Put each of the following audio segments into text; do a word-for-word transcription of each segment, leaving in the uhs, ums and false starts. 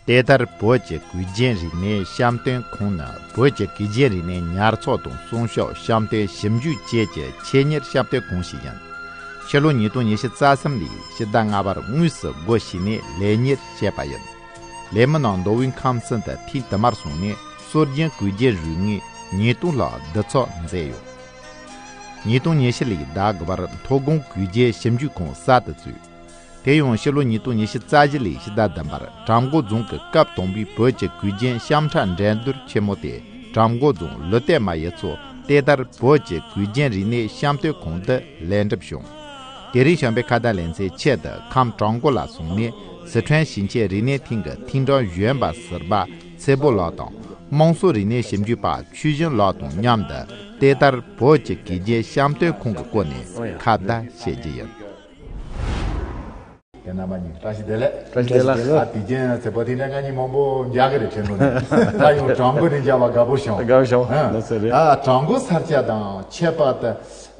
དེ་ལྟར་བོད་ཀྱི་གོས་རྒྱན་རིག་གནས་བཤམས་སྟོན་ཁང་ནི་བོད་ཀྱི་གོས་རྒྱན་རིག་གནས་ཉར་ཚགས་དང་སྲུང་སྐྱོབ་བཤམས་སྟོན་ཞིབ་འཇུག་བཅས་ཀྱི་ཆེད་གཉེར་བཤམས་སྟོན་ཁང་ཞིག་ཡིན། ཕྱི་ལོ་ཉིས་སྟོང་ཉི་ཤུ་རྩ་གསུམ་ལོའི་ཕྱི་ཟླ་ལྔ་པར་དངོས་སུ་སྒོ་ཕྱེ་ནས་ལས་གཉེར་བྱས་པ་ཡིན། ལས་མི་རྣམས་མདོ་དབུས་ཁམས་གསུམ་དུ་ཐེངས་དུ་མར་སོང་ནས་སྲོལ་རྒྱུན་གོས་རྒྱན་རིག་གནས་ཉིས་སྟོང་ལྷག་བསྡུ་ཚོགས་མཛད་ཡོད། ཉིས་སྟོང་ཉི་ཤུ་ལོའི་ཟླ་དགུ་པར་མཐོ་སྒང་གོས་རྒྱན་ཞིབ་འཇུག་ཁང་གསར་དུ་བཙུགས། དེ་ཡང་ཕྱི་ལོ་ཉིས་སྟོང་ཉི་ཤུ་རྩ་བཞི་ལོའི་ཕྱི་ཟླ་བདུན་པར་བྲག་འགོ་རྫོང་གི་སྐབས་དང་པོའི་བོད་ཀྱི་གོས་རྒྱན་བཤམས་ཁྲ་འགྲན་བསྡུར་ཆེན་མོ་དེ་བྲག་འགོ་རྫོང་ལུ་ཏེ་མ་ཡུལ་ཚོ་དེ་ལྟར་བོད་ཀྱི་གོས་རྒྱན་རིག་གནས་བཤམས་སྟོན་ཁང་དུ་ལེགས་འགྲུབ་བྱུང་། དེ་རིང་བྱམས་པའི་ཁ་བརྡ་ལེ་ཚན་ཆེད་དུ་ཁམས་བྲག་འགོ་ལ་སོང་ནས་སི་ཁྲོན་ཞིང་ཆེན་རིག་གནས་ཐིང་གི་ཐིང་ཀྲང་གཞོན་པ་ཟུར་པ་ཚེ་བོ་ལགས་དང་། དམངས་སྲོལ་རིག་གནས་ཞིབ་འཇུག་པ་ཆོས་གཞན་ལགས་དང་མཉམ་དུ་དེ་ལྟར་བོད་ཀྱི་གོས་རྒྱན་བཤམས་སྟོན་ཁང་གི་སྐོར་ནས་ཁ་བརྡ་བྱེད་རྒྱུ་ཡིན། རྒན་རྣམ་པ་གཉིས་བཀྲ་ཤིས་བདེ་ལེགས། བཀྲ་ཤིས་བདེ་ལེགས། ཨ་དེ་རྒྱན་ཚེ་བོ་དེ་འདྲ་ང་གཉིས་མང་པོ་མཇལ་གི་རེད་དྲན་གོ་ནས། ད་ཡང་བྲག་འགོ་ནས་མཇལ་བ་དགའ་པོ་བྱུང་། དགའ་པོ་བྱུང་། ཨ་ལགས་སོ་རེད། ཨ་བྲག་འགོ་ས་ཆ་དང་ཁྱད་པར་དུ་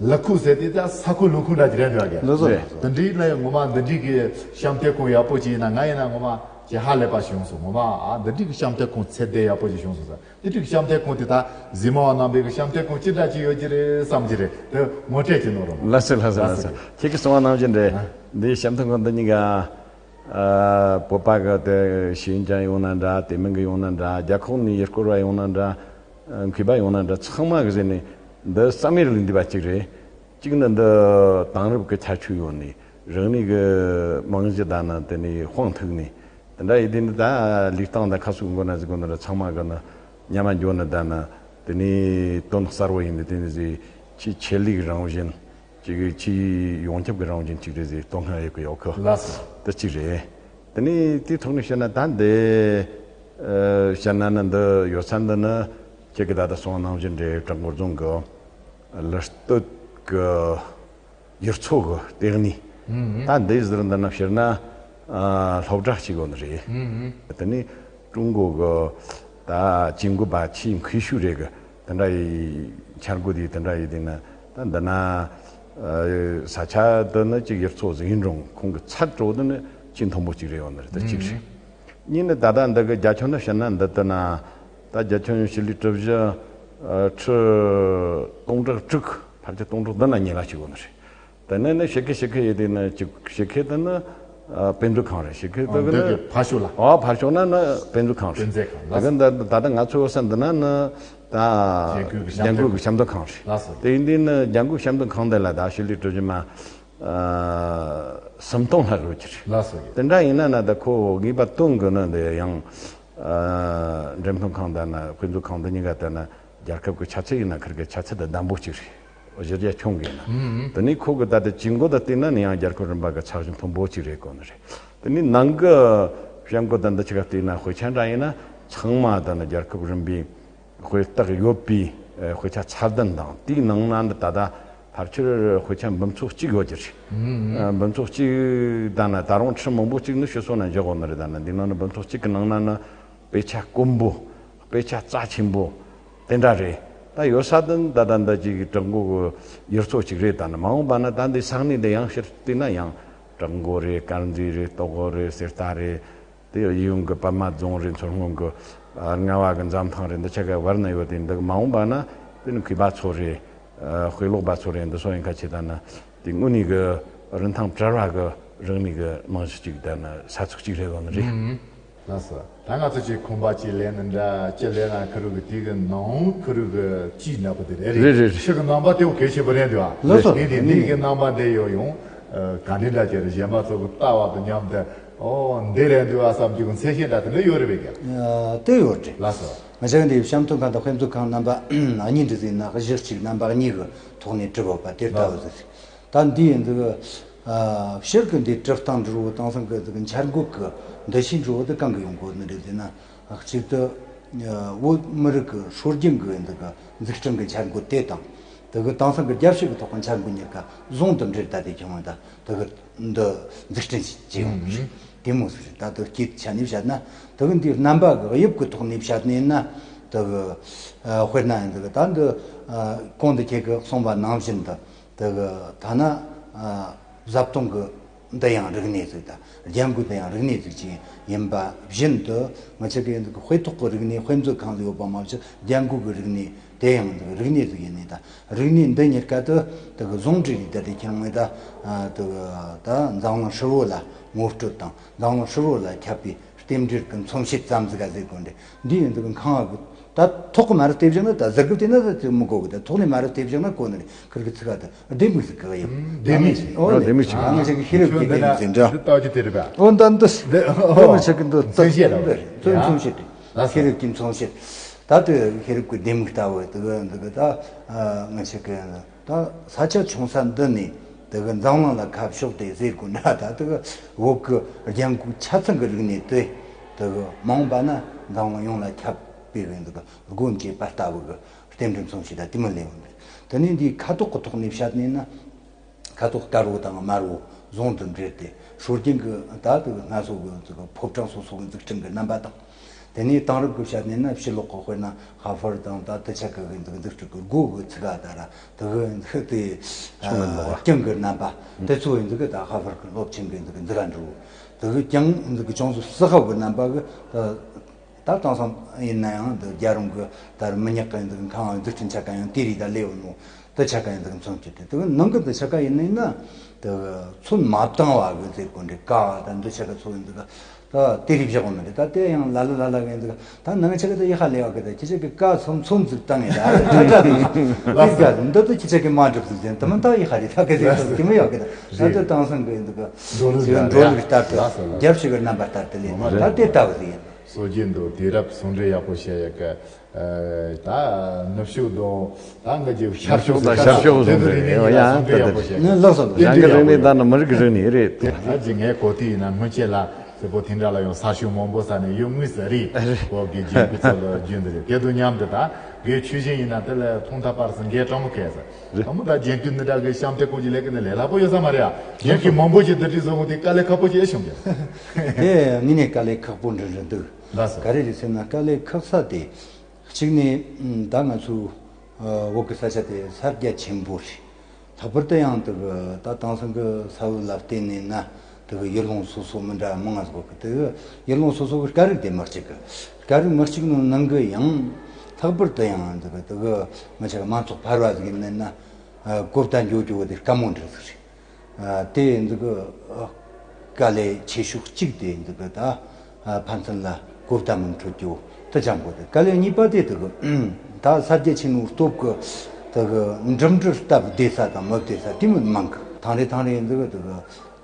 ལི་ཁུག་ཟེར་དེ་ད་ས་ཁུག་ལུང་ཁུག་འདྲ་ཅིག་རེད་འདུག་གས། ལགས་སོ། དེ་འདྲའི་ལ་ངོ་མ་འདི་འདྲའི་གི་བཤམས་སྟོན་ཁང་ཡག་པོ་ཅིག་ཡིན་ན་ང་ཡིན་ན་ངོ་མ་ཅིག་ཧ་ལས་པ་བྱུང་སོང་། ངོ་མ་ཨ་འདི་འདྲའི་གི་བཤམས་སྟོན་ཁང་ཚད་ལྡན་ཡག་པོ་ཅིག་བྱུང་སོང་ཟེར། དེ་དུས་བཤམས་སྟོན་ཁང་དེ་དག་གཟིགས་མོ་བ་རྣམ་པས་གི་བཤམས་སྟོན་ཁང་ཅི་འདྲ་ཅིག་ཡོད་ཀྱི་རེད་བསམ་གྱི་རེད། དེ་ངོ་སྤྲོད་ཅིག་གནང་རོགས། ལགས་སོ་ལགས་སོ་ལགས་སོ། ཁྱེད་ཀྱིས་གསུངས་པ་ནང་བཞིན་རེད། ཨ། འདིའི་བཤམས་སྟོན་ཁང་འདི་གཉིས་ཀ་ཨ། བོད་པ་གི་དེ་ཤེས་ཡོན་ཅན་ཡོང་ན་འདྲ། དེ་མིན་གི་ཡོང་ན་འདྲ། རྒྱལ་ཁབ་ནས་ཡུལ་སྐོར་བ་ཡོང་ན་འདྲ། ཨ། མཁས་པ་ཡོང་ན་འདྲ། ཚང་མ་གི་ཟེར་ནས་འདི་བསམ་ཡས་ལས་འདས་པ་གཅིག་རེད། གཅིག་ནི་འདི་དེང་རབས་ཀྱི་ཁྱད་ཆོས་ཡོད་ནི། རིག་གནས་ཀྱི་རྨང་གཞི་དང་ནི་དེ་ནས་དཔུང་ཐུག་ནི། དེ་འདྲ་ཡིན་དུས་ནི་ད་ལུས་སྟེང་དང་ཁ་ཟུག་མགོ་ན་ཟུག་མགོ་ན་ཚང་མ་གི་ནི་མཉམ་མ་འཇོག་ནི་ད་ནི་དེ་ནས་དོན་གསར་བོ་ཡིན་ནི་དེ་ནི་ཟེར། ཆེས་ཆེད་ལས་ཀྱི་རང་བཞིན་ཅིག་ཆེས་ཡོངས་ཁྱབ་ཀྱི་རང་བཞིན་ཅིག་རེད་ཟེར་དོ་སྣང་ཡོད་ཀྱི་ཡོད་གི། ལགས་སོ། དེ་གཅིག་རེད། དེ་ནས་དེའི་ཐོག་ནས་བཤད་ན་ད་འདི་ཨ། བཤད་ན་ནི་འདི་ཡོད་ས་འདི་ནི་ཁྱེད་ཀྱིས་ད་ལྟ་གསུངས་པ་ནང་བཞིན་རེད། བྲག་འགོ་རྫོང་གི་ལི་སྟོད་ཀྱི་ཡུལ་ཚོ་གི་ལྟེ་གནས། ཨུ་ཧུ། ད་འདི་ཟུར་འདི་ན་ཕྱིར་ན་ཨ། སློབ་གྲྭ་ཞིག་ཡོད་ནི་རེད། ཨུ་ཧུ། དེ་ནས་ཀྲུང་གོ་གི་ད་ཅིང་གོ་པ་ཆེས་མཁས་ཤོས་རེད་གི། དེ་འདྲ་ཡི་འཆར་འགོད་དེ་དེ་འདྲ་ཡི་དེ་ན་ད་འདི་ན་ཨ། ས་ཆ་འདི་ནི་ཅིག་ཡུལ་ཚོ་ཟིག་ཡིན་རུང་ཁོང་གི་ཚད་འགྲོ་འདི་ནི་ཆེས་མཐོན་པོ་ཅིག་རེད་ཡོད་ནི་རེད། ད་གཅིག་རེད། ཨུ་ཧུ། གཉིས་ནི་ད་ལྟ་འདི་གི་རྒྱ་ཁྱོན་ནི་བཤད་ན་འདི་ལྟ་ན། ད་རྒྱ་ཁྱོན་ཕྱི་ལོའི་གྲུ་བཞི་ཨ། ཁྲི་སྟོང་ཕྲག་དྲུག་ཕལ་ཆེར་སྟོང་ཕྲག་བདུན་ལ་ཉེ་ལ་ཞིག་ཡོད་ནི་རེད། དེ་ནས་ནི་ཕྱི་ཁའི་ཕྱི་ཁའི་ཡི་དེ་ནི་ཅིག་ཕྱི་ཁའི་དེ་ནི་ཨ། དཔེ་མཛོད་ཁང་རེད། ཕྱི་ཁའི་དེ་གི་འདི་ནི་གི་ཕར་ཕྱོགས་ལ། ཨོ་ཕར་ཕྱོགས་ན་ནི་དཔེ་མཛོད་ཁང་རེད། དཔེ་མཛོད་ཁང་། ལགས་སོ། དེ་གི་འདི་ད་ལྟ་ང་ཚོ་ཡོད་ས་འདི་ན་ནི་ད་རྒྱན་གོས་ཀྱི་རྒྱན་གོས་ཀྱི་བཤམས་སྟོན་ཁང་རེད། ལགས་སོ། དེ་ཡིན་དུས་ནི་རྒྱན་གོས་བཤམས་སྟོན་ཁང་དེ་ལ་ད་ཕྱི་ལོའི་གྲུ་བཞི་མ། ཨ། སུམ་སྟོང་ལྷག་ཡོད་ཀྱི་རེད། ལགས་སོ། དེ་འདྲ་ཡིན་ན་ན་ད་ཁོ་ངེས་པར་དོན་གི་ནི་འདི་ཡང་ཨ། འགྲེམས་སྟོན་ཁང་དང་ན་དཔེ་མཛོད་ཁང་འདི་གཉིས་ཀ་ལྟ་ན་རྒྱལ་ཁབ་ཀྱི་ཆ་ཚད་ཡིན་ན་ཁིར་གི་ཆ་ཚད་དང་ལྡན་པོ་ཅིག་རེད། གཞི་རྒྱ་ཁྱོན་གི་ཡིན་ན། ཨུ་ཧུ། དེ་ནས་ཁོ་གི་ད་ལྟ་ཅིང་གོ་དང་བལྟས་ན་ནི་ཡང་རྒྱལ་ཁབ་རིམ་པ་གི་ཚད་གཞི་མཐོན་པོ་ཅིག་རེད་གོ་ནི་རེད། དེ་ནས་ནང་གི་བཤམས་གོས་དང་འདི་ཆ་ག་བལྟས་ན་དཔེ་ཆ་འདྲ་ཡིན་ན་ཚང་མ་ད་ནི་རྒྱལ་ཁབ་རིམ་པའི་དཔེ་རྟགས་ཡོད་པའི་ཨ། དཔེ་ཆ་ཚད་ལྡན་དང་དེའི་ནང་ན་འདི་ད་ལྟ་ཕལ་ཆེར་དཔེ་ཆ་འབུམ་ཚོ་གཅིག་ཡོད་ཀྱི་རེད། ཨ། འབུམ་ཚོ་གཅིག་དང་ན་ད་རུང་ཁྲི་མང་པོ་གཅིག་ནི་ཕྱི་སོ་ན་འཇོག་གོ་ནི་རེད། ད་ན་འདི་ནང་ནི་འབུམ་ཚོ་གཅིག་གི་ནང་ན་ནི་དཔེ་ཆ་དཀོན་པོ། དཔེ་ཆ་རྩ་ཆེན་པོ་དེ་འདྲ་རེད། ད་ཡོད་ས་དེ་ད་ད་འདི་ཅིག་བྲག་འགོ་གི་ཡུལ་ཚོ་ཅིག་རེད། ད་ནི་མ་འོངས་པ་ན་ད་འདི་ས་གནས་འདི་ཡང་ཕྱིར་བལྟས་ན་ཡང་བྲག་འགོ་རེད། དཀར་མཛེས་རེད། སྟག་འོ་རེད། གསེར་རྟ་རེད། དེ་ཡིད་འོང་གི་པདྨ་རྫོང་རེད། མཚོ་སྔོན་གི་ཨ། རྔ་བ་གི་འཛམ་ཐང་རེད། འདི་ཆ་ག་བར་ན་ཡོད་དེ་འདི་མ་འོངས་པ་ན་དེ་ནི་མཁས་པ་ཚོ་རེད། ཨ། དཔེ་ཀློག་པ་ཚོ་རེད། འདི་ཚོ་ཡིན་ཁ་ཆེ་ད་ནི་དེ་དངོས་གནས་གི་རིན་ཐང་བྲལ་བ་གི་རིག་གནས་གི་རྨང་གཞི་ཅིག་ད་ནི་ས་ཚིགས་ཅིག་རེད་གོ་ནི་རེད། ཨུ་ཧུ། ལགས་སོ། ད་ང་ཚོ་ཅིག་ཁང་པ་ཅིག་ལེན་ནི་འདྲ་ཅི་ལེན་ན་ཁུ་རུ་གི་དེ་གི་ནང་ཁུ་རུ་གི་ཅིག་ནག་པོ་དེ་རེད། རེད་རེད་རེད། ཕྱི་གི་རྣམ་པ་དེ་བོ་གལ་ཆེན་པོ་རེད་འདུག་ཨ། ལགས་སོ། དེ་དེ་འདི་གི་རྣམ་པ་འདི་ཡོད་ཡོང་། ཨ། ག་འདྲ་འདྲ་ཅིག་རེད། གཞན་པ་ཚོ་གི་ལྟ་བ་དང་མཉམ་དུ་ཨོ་འདི་རེད་འདུག་ཨ་བསམ་རྒྱུ་གི་མཚན་ཤས་འདྲ་དེ་འདྲ་ཡོད་རེད་པས་ཀྱང་། ཨ། དེ་ཡོད་རེད། ལགས་སོ། ང་ཅག་འདི་བཤམས་སྟོན་ཁང་དང་དཔེ་མཛོད་ཁང་རྣམ་པ་གཉིས་འདྲ་ཟིན་ན་གཞི་གཅིག་རྣམ་པ་གཉིས་གི་ཐོག་ནས་གྲུབ་ཡོད་པ་དེ་ལྟ་བུ་ཟིག་རེད། ད་འདི་ཡིན་འདུག་ཨ། ཕྱིར་གི་འདི་གྲུབ་སྟངས་འདྲ་བོ་དེང་སང་གི་འདི་འཆར་འགོད་གི་འདུ་ཤེས་འདྲ་བོ་དེ་གང་གི་ཡོང་གོ་ནི་རེད་ཟེར་ན། གཅིག་ཏུ་བོད་མི་རིགས་ཀྱི་སྲོལ་རྒྱུན་གྱི་འདི་གི་འཛུགས་སྐྲུན་གྱི་འཆར་འགོད་དེ་དང་། དེ་གི་དེང་སང་གི་རྒྱལ་སྤྱི་གི་ཐོག་གི་འཆར་འགོད་གཉིས་ཀ་ཟུང་དུ་འབྲེལ་ད་དེ་ཁྱོད་ད་དེ་གི་འདི་འཛུགས་སྐྲུན་བྱེད་ཡོང་གི་རེད། དེ་མོ་ཟིག་རེད། ད་དེ་སྐྱེད་ཆ་ནས་བཤད་ན་དེ་གི་འདི་རྣམ་པ་གི་དབྱིབས་ཀྱི་ཐོག་ནས་བཤད་ནས་ན་དེ་གི་དཔེར་ན་ཡིན་འདི་གི་ད་འདི་གོང་དུ་ཁྱེད་ཀྱིས་གསུངས་པ་ནང་བཞིན་དུ། དེ་གི་ཐ་ན་ཨ། བཟའ་བཏུང་གི་ འདི་ཡང་རིག་གནས་ཟིག་དང་། རྒྱན་གོས་འདི་ཡང་རིག་གནས་ཟིག་ཅིག་ཡིན་པ་བཞིན་དུ། ང་ཆ་གི་འདི་གི་དཔེ་ཐོག་གི་རིག་གནས། དཔེ་མཛོད་ཁང་ལ་ཡོད་པ་མ་ཟད། རྒྱན་གོས་ཀྱི་རིག་གནས་དེ་ཡང་འདི་གི་རིག་གནས་ཟིག་ཡིན་ནི་དང་། རིག་གནས་འདི་གཉིས་ཀ་དེ་དེ་གི་ཟུང་འབྲེལ་ཡེད་དེ། ཁྱེད་རང་ངས་ད་དེ་གི་ད་འཛམ་གླིང་ཧྲིལ་བོ་ལ་ངོ་སྤྲོད་དང་། འཛམ་གླིང་ཧྲིལ་བོ་ལ་ཁྱབ་པའི་རྟེན་འབྲེལ་གྱི་མཚོན་བྱེད་ཙམ་ཟིག་ག་ཟེར་དགོས་འདྲ། འདི་ཡིན་འདི་གི་ཁང་བ་གི། ད་ཐོག་གི་མ་ར་དེ་བཞག་ན། ད་གཟུགས་གི་དེ་ན་ད་དེ་མི་གོ་གི། ད་ཐོག་ནས་མ་ར་དེ་བཞག་ན་གོ་ནི་རེད། ཁིར་གི་ཚིག་ག་ད་ལྡེ་མིག་ཟིག་གི་ཡོད། ལྡེ་མིག་ཅིག་ཨོ་ལྡེ་མིག་ཅིག་ཨ་ང་ཅག་གི་ཤེས་རབ་ཀྱི་ལྡེ་མིག་ཟེར་འདྲ། འདི་ལྟ་རྒྱུ་དེ་རེད་པ། ཨོ་ད་འདི་འདི་ཨོ་ང་ཅག་གི་འདི་མཚོན་བྱེད་རེད། མཚོན་མཚོན་བྱེད་དེ། ལགས་སོ། ཤེས་རབ་ཀྱི་མཚོན་བྱེད། ད་དེ་ཤེས་རབ་ཀྱི་ལྡེ་མིག་ལྟ་བུ་དེ་གི་འདི་གི་ད་ང་ཅག་གི་ད་ས་ཆ་ཆུང་ས་འདི་ནས་དེ་གི་འཛམ་གླིང་ལ་ཁ་ཕྱོགས་ཏེ་ཟེར་དགོས་འདྲ། ད་དེ་གི་བོད་གི་རྒྱན་གོས་ཆ་ཚང་གི་རིག་གནས་དེ་དེ་གི་མ་འོངས་པ་ན་འཛམ་གླིང་ཡོངས་ལ་ཁྱབ་སྤེལ་བའི་འདི་གི་སྒོ་འབྱེད་པ་ལྟ་བུ་གི་རྟེན་འབྲེལ་མཚོན་བྱེད་ད་དེ་མོ་ལེན་ཡོང་གི་རེད། དེ་ནས་འདིའི་ཁ་དོག་གི་ཐོག་ནས་བཤད་ནས་ན། ཁ་དོག་དཀར་བོ་དང་དམར་བོ་ཟུང་དུ་འབྲེལ་ཏེ། སྲོལ་རྒྱུན་གྱི་ད་དེ་གི་སྔ་སོ་གི་འདི་གི་ཕོ་བྲང་སོ་སོ་གི་འཛུགས་སྐྲུན་གྱི་རྣམ་པ་དང་། དེ་ནས་དེང་རབས་ཀྱི་བཤད་ནས་ན། ཕྱི་ལོགས་ཀྱི་དཔེར་ན་ཧ་ཧྥར་དང་ད་དེ་ཆ་གི་གི་འདི་གི་འཛུགས་སྐྲུན་གྱི་སྒོ་གི་ཚུགས་ཀ་ད་ར་དེ་གི་འདི་གི་དེ་ཆུང་གི་འདུག་ག་ཨ་རྐྱང་གི་རྣམ་པ་དེ་ཚོ་ཡི་འདི་གི་ད་ཧ་ཧྥར་གྱི་སློབ་ཆེན་གྱི་འདི་གི་འཛུགས་ཀ་འགྲོ། དེ་གི་ཀྱང་འདི་གི་ཅུང་ཟད་སི་ཧ་བོ་གི་རྣམ་པ་གི་ད། ད་དེང་སང་ཡིན་ན་ཡང་འདི་རྒྱལ་རོང་གི་ད་རུ་མི་ཉག་གི་འདི་ཁང་འཛུགས་སྐྲུན་ཆ་ག་ཡང་དེ་རིགས་ད་ལེའུ་ནོ། དེ་ཆ་ག་ཡང་འདི་མཚོན་གྱི་དེ་དེ་ནང་གི་འདི་ཆ་ག་ཡིན་ན་ཡིན་ན། དེ་ཚོན་མ་བཏང་བ་གི་ཟེར་དགོས་འདྲ། ཀ་ད་འདི་ཆ་ག་ཚོ་ཡིན་འདི་ག་ད་དེ་རིགས་བཞག་གོ་མི་འདྲ། ད་དེ་ཡང་ལ་ལ་ལ་ལ་གི་འདི་ག་ད་ནང་ཆ་ག་ད་ཡི་ཧ་ལེ་བ་གི་ད་ཁྱེད་ཆ་གི་ཀ་ཚོན་ཚོན་ཟིག་བཏང་ཡིན་ད། དེ་ག་འདི་ད་ཁྱེད་ཆ་གི་མ་འགྲུབ་ཟིག་ཟེར་དེ་མ་ད་ཡི་ཧ་རེད། ད་གི་ཟེར་ཚོ་དེ་མི་ཡོད་གི་ད། ད་ལྟ་དེང་སང་གི་འདི་ག་འགྲོ་ལུགས་ལྟར་ལྟར་དུ་རྒྱབ་ཞིག་གི་རྣམ་པ་ལྟར་དུ་ལེན་ད་དེ་ལྟ་བུ་ཟིག་ཡིན། སྲོལ་རྒྱུན་དུ་དུས་རབས་ཟུང་འབྲེལ་ཡག་པོ་བྱས་ཡོད་གི། ཨ་ད་ནུབ་ཕྱོགས་དང་ད་ང་ཚོའི་ཤར་ཕྱོགས་ཤར་ཕྱོགས་དང་ཤར་ཕྱོགས་ཟུང་འབྲེལ་ཡང་ཡང་ད་ཟུང་འབྲེལ་ཡག་པོ་བྱས། ནི་ལགས་སོ། གཞན་གྱི་རིག་གནས་དང་ནི་མི་རིགས་ཀྱི་རིག་གནས་རེད། ད་ཅི་ངས་གོ་དུས་ཡིན་ན་སྔོན་ཆད་ལ་སེར་པོ་དེ་འདྲ་ལ་ཡང་ས་ཤུགས་མང་པོ་ས་ནས་ཡོད་ངུས་ཟེར་རེད། བོད་ཀྱི་རྒྱན་གོས་ཚོ་ལ་རྒྱུན་དུ་རེད། དེ་དང་མཉམ་དུ་ད་གའི་ཆུ་ཞིང་ཡིན་ན་དེ་ལ་ཐོང་ཐ་པར་སུ་འགས་གྲང་མོ་ཁས་ཟེར། རེད། ད་མོ་ད་རྒྱན་གོས་འདི་འདྲ་གི་གཤམ་དེ་ཀོ་ཅི་ལས་ཀི་ནི་ལས་སླ་པོ་ཡོད་ས་མ་རེད་ཨ། རྒྱན་གོས་མང་པོ་ཞིག་འདི་འདྲ་བཟོ་གོ་དེ་དཀའ་ལས་ཁག་པོ་ཞིག་ཨེ་བྱུང་གི། དེ་དངོས་གནས་དཀའ་ལས་ཁག་པོ་འདྲ་འདྲ་འདུག་ལགས་སོ། ག་རེ་རེད་ཟེར་ན་དཀའ་ལས་ཁག་ས་དེ། གཅིག་ནས་ད་ང་ཚོའི་བོད་ཀྱི་ས་ཆ་དེ་ས་རྒྱ་ཆེན་པོ་རེད། ལྷག་པར་དུ་ཡང་དེ་གི་ད་དེང་སང་གི་ས་བོན་ལ་བརྟེན་ནས་ན། དེ་གི་ཡུལ་ལུང་སོ་སོ་མི་འདྲ་མང་ང་ཟིག་གི། དེ་གི་ཡུལ་ལུང་སོ་སོ་གི་སྐད་རིགས་དེ་མི་གཅིག་གི། སྐད་རིགས་མི་གཅིག་ནང་ནང་གི་ཡང་ལྷག་པར་དུ་ཡང་དེ་གི་དེ་གི་ང་ཆ་གི་མང་ཚོགས་ཕལ་བ་ཟིག་ཡིན་ནི་ན། གོ་བརྡ་འགྱོ་རྒྱུ་དེ་དཀའ་མོ་འདྲ་ཟིག་རེད། ཨ་དེ་འདི་གི་ཨ་དཀའ་ལས་ཆེ་ཤོས་གཅིག་དེ་འདི་གི་ད་ཨ་ཕན་ཚུན་ལ་གོ་བརྡ་མི་འཕྲོད་རྒྱུ་དེ་ཅང་གོ། དེ་དཀའ་ལས་གཉིས་པ་དེ་འདི་གི་ད་ས་རྒྱ་ཆེན་མོའི་སྟོབས་གི་དེ་གི་འགྲིམ་འགྲུལ་སྟབས་བདེ་ས་དང་མི་བདེ་ས་དེ་མོ་མང་གི། ཐང་རེ་ཐང་རེ་འདི་གི་དེ་གི་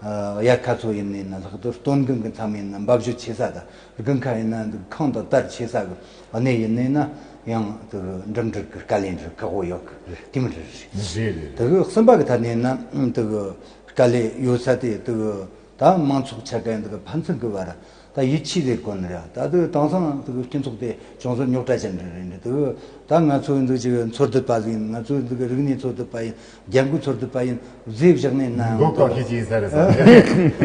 ཨ་དབྱར་ཁ་ཚོ་ཡིན་ནི་ན། ལྷག་ཏུ་སྟོན་དགུན་གི་མཚམས་ཡིན་ན་འབབ་ཞོད་ཆེ་ས་དང་། དགུན་ཁ་ཡིན་ན་འདི་ཁང་དང་དར་ཆེ་ས་གི་གནས་ཡིན་ནི་ན། ཡང་དེ་གི་འགྲིམ་འགྲུལ་གི་དཀའ་ལས་འདྲ་ཁག་པོ་ཡོད་གི། དེ་མོ་རེད། རེད་རེད། དེ་གི་གསུམ་པ་གི་ཐད་ནས་ན་དེ་གི་དཀའ་ལས་ཡོད་ས་དེ་དེ་གི་ད་མང་ཚོགས་ཆ་ག་འདི་གི་ཕན་ཚུན་གི་བར་ད་ཡིད་ཆེས་ཟེར་དགོས་ནི་རེད། ད་དེ་དེང་སང་དེ་གི་སྤྱི་ཚོགས་དེ་ཅུང་ཟད་རྙོག་དྲ་ཅན་འདྲ་རེད། དེ་གི་ད་ང་ཚོ་འདི་ཅིག་འཚོ་སྡོད་པ་ཟིག་ཡིན། ང་ཚོ་འདི་གི་རིག་གནས་འཚོ་སྡོད་པ་ཡིན། རྒྱན་གོས་འཚོ་སྡོད་པ་ཡིན། བཟོས་བཞག་ནས་ན་མགོ་སྐོར་ཤེས་ཀྱི་ཡིན་ས་རེད་ཟེར།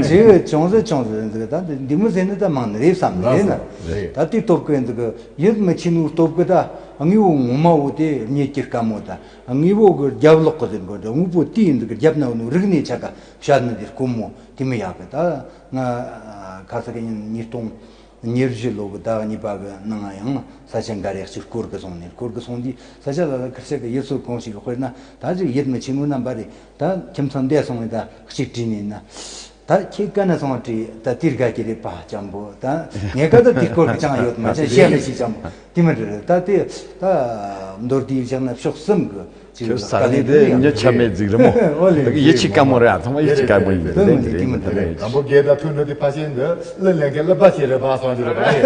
ཅིག་ཅུང་ཟད་ཅུང་ཟད་འདི་གི་ད་འདི་མོ་ཟེར་ནི་ད་མང་ནི་རེད་བསམ་ནི་རེད་ན། རེད། ད་དེ་སྟོབས་གི་འདི་གི་ཡིད་མི་ཆེས་ནོ་སྟོབས་གི་ད་དངོས་པོ་ངོ་མ་བོ་དེ་རྙེད་རྒྱུ་དཀའ་མོ། ད་དངོས་པོ་གི་རྒྱབ་ལོགས་གི་ཟེར་དགོས་འདྲ། དངོས་པོ་དེའི་འདི་གི་རྒྱབ་ན་ནོ་རིག་གནས་ཆ་ག་བཤད་ནི་དེ་དཀོན་མོ་དེ་མི་ཡག་གི། ད་ང་ཁ་སང་གི་ཉིན་ཉིས་སྟོང་ཉེར་བཞི་ལོ་གི་ཟླ་གཉིས་པ་གི་ནང་ཡང་ས་ཆ་འགའ་རེ་གཅིག་སྐོར་གི་སོང་ནས། སྐོར་གི་སོང་དུས་ས་ཆ་ལ་ལ་ཁིར་ཆ་གི་ཡུལ་སྲོལ་གང་ཞིག་གི་དཔེར་ན་ད་ཅིག་ཡིད་མི་ཆེས་ནོ་རྣམ་པ་རེད། ད་ཁྱིམ་ཚང་འདས་སོང་བས་ད་གཅིག་བྲིས་ནས་ན། ད་ཁྱེད་ག་ན་སོང་བྲིས་ད་དེར་དགའ་གི་རེད་པ་ཅམ་པོ། ད་ངས་ག་ད་དེ་སྐོར་གི་ཅང་ཡོད་མ་ཅང་བཤད་མི་ཤེས་ཅམ་པོ་དེ་མི་འདྲ་རེད། ད་དེ་ད་མདོར་དེ་བཞག་ན་ཕྱོགས་གསུམ་གི་ཁྱོད་ས་གནས་དེ་མྱི་ཆ་མེད་ཟིག་རེད་མོ། ཨོ་ལེ། ད་གི་ཡིད་ཆེས་དཀའ་མོ་རེད། ཨ་ཚང་མ་ཡིད་ཆེས་དཀའ་མོ་ཡིན། དེ་མི་འདྲ་དེ་མི་འདྲ་རེད། དང་པོ་རྒྱལ་དང་མཐུན་འགྲོ་དེ་ཕ་ཤེས་འདི་གླུ་ལེན་མཁན་གླུ་པ་ཞིག་རེད་པ་སོང་རྒྱུ་རེད་པ་རེད།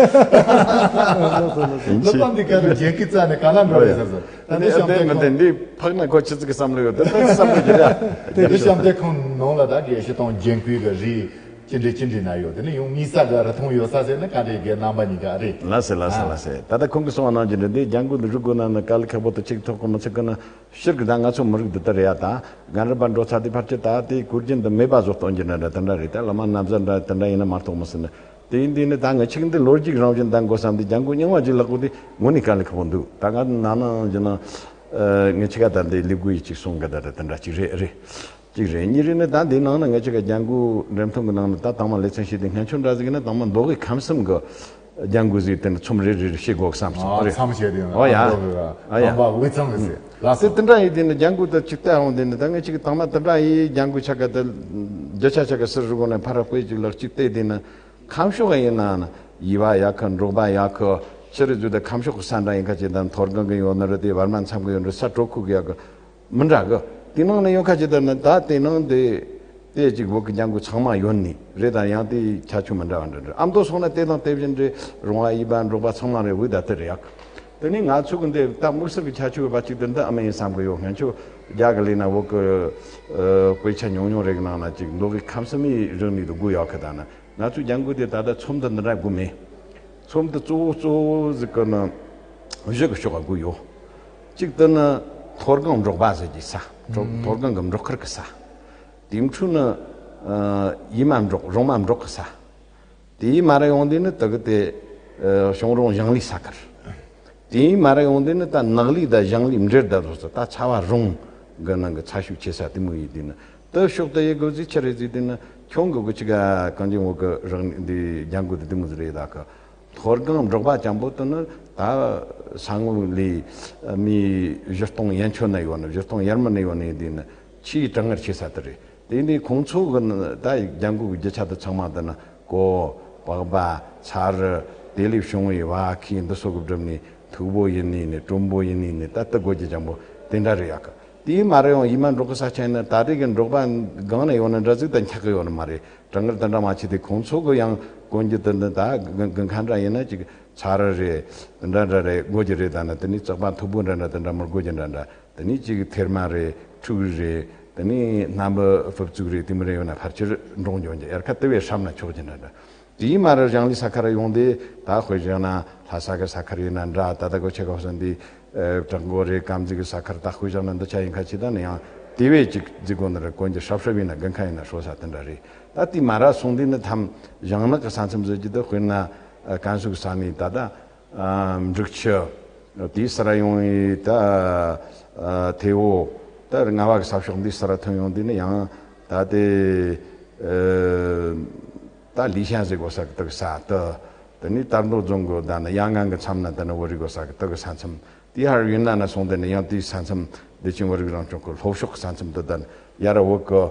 གླུ་པ་འདི་ག་རེ་རྒྱན་གི་རྩ་ནས་ག་ལ་འགྲོ་རེད་ཟེར་ཟེར། ད་འདི་ཨ་བཤམས་དེ་སྟོན་ངོ་ཁང་དེ་འདི་ཕག་ན་ཁོ་ཆི་ཟིག་གི་བསམ་བློ་ཡོད་དེ་ད་བསམ་བློ་ཡོད་ར། དེ་འདི་བཤམས་སྟོན་ཁང་ནང་ལ་ད་གི་ཞི་སྟོང་རྒྱན་གོས་གི་རིགས་ཅི་འདྲ་ཅི་འདྲ་ན་ཡོད། དེ་ནི་ཡང་དམིགས་བསལ་གི་རིན་ཐང་ཡོད་ས་ཟེར་ན་ག་འདྲའི་གི་རྣམ་པ་གཉིས་ཀ་རེད། ལགས་སེ་ལགས་སེ་ལགས་སེ། ད་ལྟ་ཁོང་གིས་གསུངས་པ་ནང་བཞིན་རེད། འདི་རྒྱན་གོས་འདི་རུ་དགོས་ན་ནི་དཀའ་ལས་ཁག་པོ་དེ་ཅིག་ཐོག་གི་མི་ཚིག་གི་ན། སྤྱིར་གི་ད་ང་ཚོ་མི་རིགས་འདི་ལྟར་རེད་ཡ། ད་རྒན་རབས་པ་འགྲོ་ཚར་དུས་ཕལ་ཆེར་ད་དེ་གོས་རྒྱན་འདི་མེད་པ་བཟོ་གཏོང་རྒྱུ་འདྲ་འདྲ་དེ་འདྲ་རེད། ད་བླ་མ་ན་བཟའ་འདྲ་དེ་འདྲ་ཡིན་ན་མ་གཏོགས་མི་སྲིད་ནི། དེ་ཡིན་དུས་ནི་ད་ངས་ཆིག་འདི་ལོ་རྒྱུས་རང་བཞིན་ད་འགོ་བསམ་དུས་རྒྱན་གོས་རྙིང་བ་ཅིག་ལག་གོ་དེ་དངོས་གནས་དཀའ་ལས་ཁག་པོ་འདུག་ད་ང་ནང་ནང་བཞིན་ན་ངས་ཆི་ག་ད་འདི་ལི་གུ་ཡི་ཅིག་སོང་གི་ད་རེད། དེ་འདྲ་ཅིག་རེད་རེད། གཅིག་རེད། གཉིས་རེད་ནི། ད་འདིའི་ནང་ན་ངེད་ཅག་གི་ལྗང་གུ་འགྲེམས་སྟོན་གྱི་ནང་ན་ད་དང་མ་ལེ་ཚན་བྱས་ཏེ་སྔོན་ཆད་འདྲ་ཟིག་ཡིན་ན་དང་མ་མདོ་དབུས་ཁམས་གསུམ་གྱི་ལྗང་གུ་ཟིག་དེ་ནི་ཚོམས་རེ་རེ་རེ་བྱེད་དགོས་བསམ་སོང་། ཨ་རེད། མཚམས་བྱས་ཏེ་ཨོ་ཡ། མདོ་དབུས་ཨ་ཡ། དང་མ་དབུས་གཙང་གི་ཟེར། ལགས་དེ་སོ། དེ་འདྲ་ཡིན་དེ་ནི་ལྗང་གུ་དེ་གཅིག་བལྟས་འོང་དེ་ནི། ད་ངེད་ཅག་གི་དང་མ་དེ་འདྲ་ཡིན། ལྗང་གུ་ཆ་ག་དེ་རྒྱུ་ཆ་ཆ་ག་ཟུར་རུ་སྒོ་ནས་ཕར་ར་དཔེ་ཅིག་ལག་གཅིག་བལྟས་དེ་ནི། ཁམས་ཕྱོགས་ཡིན་ན་ཡུལ་བ་ཡག་གི། འབྲོག་པ་ཡག་གི། ཕྱི་རུ་བརྗོད་དེ་ཁམས་ཕྱོགས་ཀྱི་ས་འདྲ་ཡིན་ཁ་ཅིག་དང་མཐོ་སྒང་གི་ཡོད་ནི་རེད། དེ་བར་མ་མཚམས་ཀྱི་ཡོད་ནི་རེད། ས་དྲོ་ཁུག་གི་ཡག་གི། མི་འདྲ་གི། དེ་ནང་ནས་ཡོང་ཁ་ཅིག་ལྟར་ན་ད་དེ་ནང་དེ་དེ་གཅིག་བོད་ཀྱི་ལྗང་གུ་ཚང་མ་ཡོད་ནི་རེད། ད་ཡང་དེའི་ཁྱད་ཆོས་མི་འདྲ་བ་འདྲ་འདྲ། ཨ་མདོ་སོང་ན་དེ་དང་དེ་བཞིན་རེད། རོང་བ་ཡུལ་བ་འབྲོག་པ་ཚང་མ་རེད། འོ་ད་དེ་རེད་ཡག། དེ་ནས་ང་ཚོ་གི་འདི་ད་དམིགས་བསལ་གྱི་ཁྱད་ཆོས་ཡོད་པ་ཅིག་དེ་འདི་ཨ་མ་ཡིན་བསམ་གི་ཡོད། སྔོན་ཆད་རྒྱ་གི་ལས་ན་བོད་ཀྱི་ཨ་དཔེ་ཆ་ཉུང་ཉུང་རེ་གི་ནང་ན་ཅིག་མདོ་དབུས་ཁམས་གསུམ་ཡི་རིག་གནས་དེ་དགོས་ཡག་གི། ད་ན་ང་ཚོའི་ལྗང་གུ་དེ་ད་ལྟ་ཚོམས་འདི་འདི་འདྲ་དགོས་མེད། ཚོམས་འདི་གཙོ་བོ་གཙོ་བོ་ཟིག་གི་ནི་བཞི་གི་ཕྱོགས་ལ་དགོས་ཡོད། གཅིག་དེ་ནི་མཐོ་སྒང་འབྲོག་པ་ཟེར་གྱི་ས། མཐོ་སྒང་གི་འབྲོག་ཁུལ་གི་ས། དེའི་འཕྲོ་ནི་ཨ་ཡུལ་མ་འབྲོག་རོང་མ་འབྲོག་གི་ས། དེའི་མར་ཡོང་དུས་ནི་དེ་གི་དེ་ཨ་གཞུང་རོང་ཞིང་ལས་ས་ཁུལ། དེའི་མར་ཡོང་དུས་ནི་ད་ནགས་ལས་དང་ཞིང་ལས་འབྲེལ་ད་བཟོ་ས། ད་ཚ་བ་རོང་གི་ནང་གི་ཚ་ཤུགས་ཆེ་ས་དེ་མོ་ཡིན་དུས་ནི། དེ་ཕྱོགས་དེ་ཡི་དགོས་ཟིག་ཆི་རེད་ཟེར་དུས་ནི། ཁྱོད་གི་གི་ཅིག་ག་གངས་ཅན་བོད་གི་རིག་གནས་འདི་ལྗང་གུ་དེ་དེ་མོ་ཟིག་རེད། ད་གི་མཐོ་སྒང་འབྲོག་པ་ཅན་པོ་དེ་ནི་ད་ས་ངོས་ལས་མི་བཞི་སྟོང་ཡན་ཆོད་ན་ཡོད་ནི། བཞི་སྟོང་ཡར་མར་ན་ཡོད་ནི་དེ་ནི་ཆེས་གྲང་ངར་ཆེ་ས་དེ་རེད། དེ་ནས་ཁོང་ཚོ་གི་ནི་ད་ལྗང་གུ་གི་རྒྱུ་ཆ་དེ་ཚང་མ་དེ་ནི་ཀོ། པགས་པ། ཚ་རུ། དེ་ལས་བྱུང་བའི་བ་ཁུ་འདི་སོགས་གི་བསྒྲུབས་ནས་ཐུག་པོ་ཡིན་ནི་ནི་གྲུམ་པོ་ཡིན་ནི་ནི་ད་དེ་དགོས་རྒྱུ་ཅན་པོ་དེ་འདྲ་རེད་ཡག་གི། དེའི་མར་ཡོང་ཡུལ་མ་འབྲོག་གི་ས་ཆ་ཡིན་ན་ད་རེས་ཀྱི་འབྲོག་པ་སྒང་ན་ཡོད་ན་འདྲ་ཟིག་ད་འཁྱག་གི་ཡོད་ནི་མ་རེད། གྲང་ངར་དེ་འདྲ་མ་ཆེ་དེ། ཁོང་ཚོ་གི་ཡང་གོན་རྒྱུ་དེ་འདི་ད་དགུན་དགུན་ཁ་འདྲ་ཡིན་ན་ཅིག་ཚ་རུ་རེད། དེ་འདྲ་འདྲ་རེད། དགོས་རྒྱུ་རེད། ད་ནི་དེ་ནས་བཙག་པ་མཐུག་པོ་འདྲ་འདྲ་དེ་འདྲ་མི་དགོས་རྒྱུ་འདྲ་འདྲ། དེ་ནས་ཅིག་ཐེར་མ་རེད། ཕྲུ་གུ་རེད། དེ་ནས་སྣམ་བུ་ཕུབ་ཚུགས་རེད། དེ་མོ་རེ་ཡོད་ན་ཕལ་ཆེར་འགྲོ་འགྱོ་རྒྱུ། དབྱར་ཁ་དེ་བས་སྲབ་ན་ཆོག་རྒྱུ་འདྲ་འདྲ། དེའི་མར་ཞིང་ལས་ས་ཁུལ་ཡོང་དུས་ད་དཔེ་བཞག་ན་ལྷ་ས་གི་ས་ཁུལ་ཡིན་ན་འདྲ། ད་ལྟ་གོ་ཆེ་གོ་སོན་དེ་ཨ་བྲག་འགོ་རེད། དཀར་མཛེས་གི་ས་ཁུལ། ད་དཔེ་བཞག་ན་འདི་ཆ་ཡིན་ཁ་ཆེ། ད་ནི་ཡང་དེ་བས་ཅིག་ཟིག་གོ་ནི་རེད། གོན་རྒྱུ་སྲབ་སྲབ་ཡིན་ན་དགུན་ཁ་ཡིན་ན་ཧྲོ་ས་དེ་འདྲ་རེད། ད་དེའི་མར་སོང་དུས་ནི་ཐམ་ཞིང་ནགས་གི་ས་མཚམས་ཟེར་རྒྱུ་དེ། དཔེར་ན་ཨ་ཀན་སུའུ་གི་ས་གནས་ད་ད་ཨ་འབྲུག་ཆུ། དེའི་སར་ཡོང་ཡི་ད་ཨ་ཐེ་བོ། ད་རྔ་བ་གི་ས་ཕྱོགས་འདིའི་སར་ཐོན་ཡོང་དུས་ནི་ཡང་ད་དེ་ཨ་ད་ལི་ཤང་ཟེར་གོ་ས་གི་དེ་གི་ས་དེ། དེ་ནས་དར་མདོ་རྫོང་གི་ད་ནི་ཡང་ངང་གི་མཚམས་ན་དེ་ནི་བོད་རིགས་གོ་ས་གི་དེ་གི་ས་མཚམས། དེའི་ཧར་ཡུན་ནན་ན་སོང་དེ་ནི་ཡང་དེའི་ས་མཚམས་བདེ་ཆེན་བོད་རིགས་རང་སྐྱོང་གི་ལྷོ་ཕྱོགས་ཀྱི་ས་མཚམས་དེ། ད་ནི་ཡར་བོད་གི་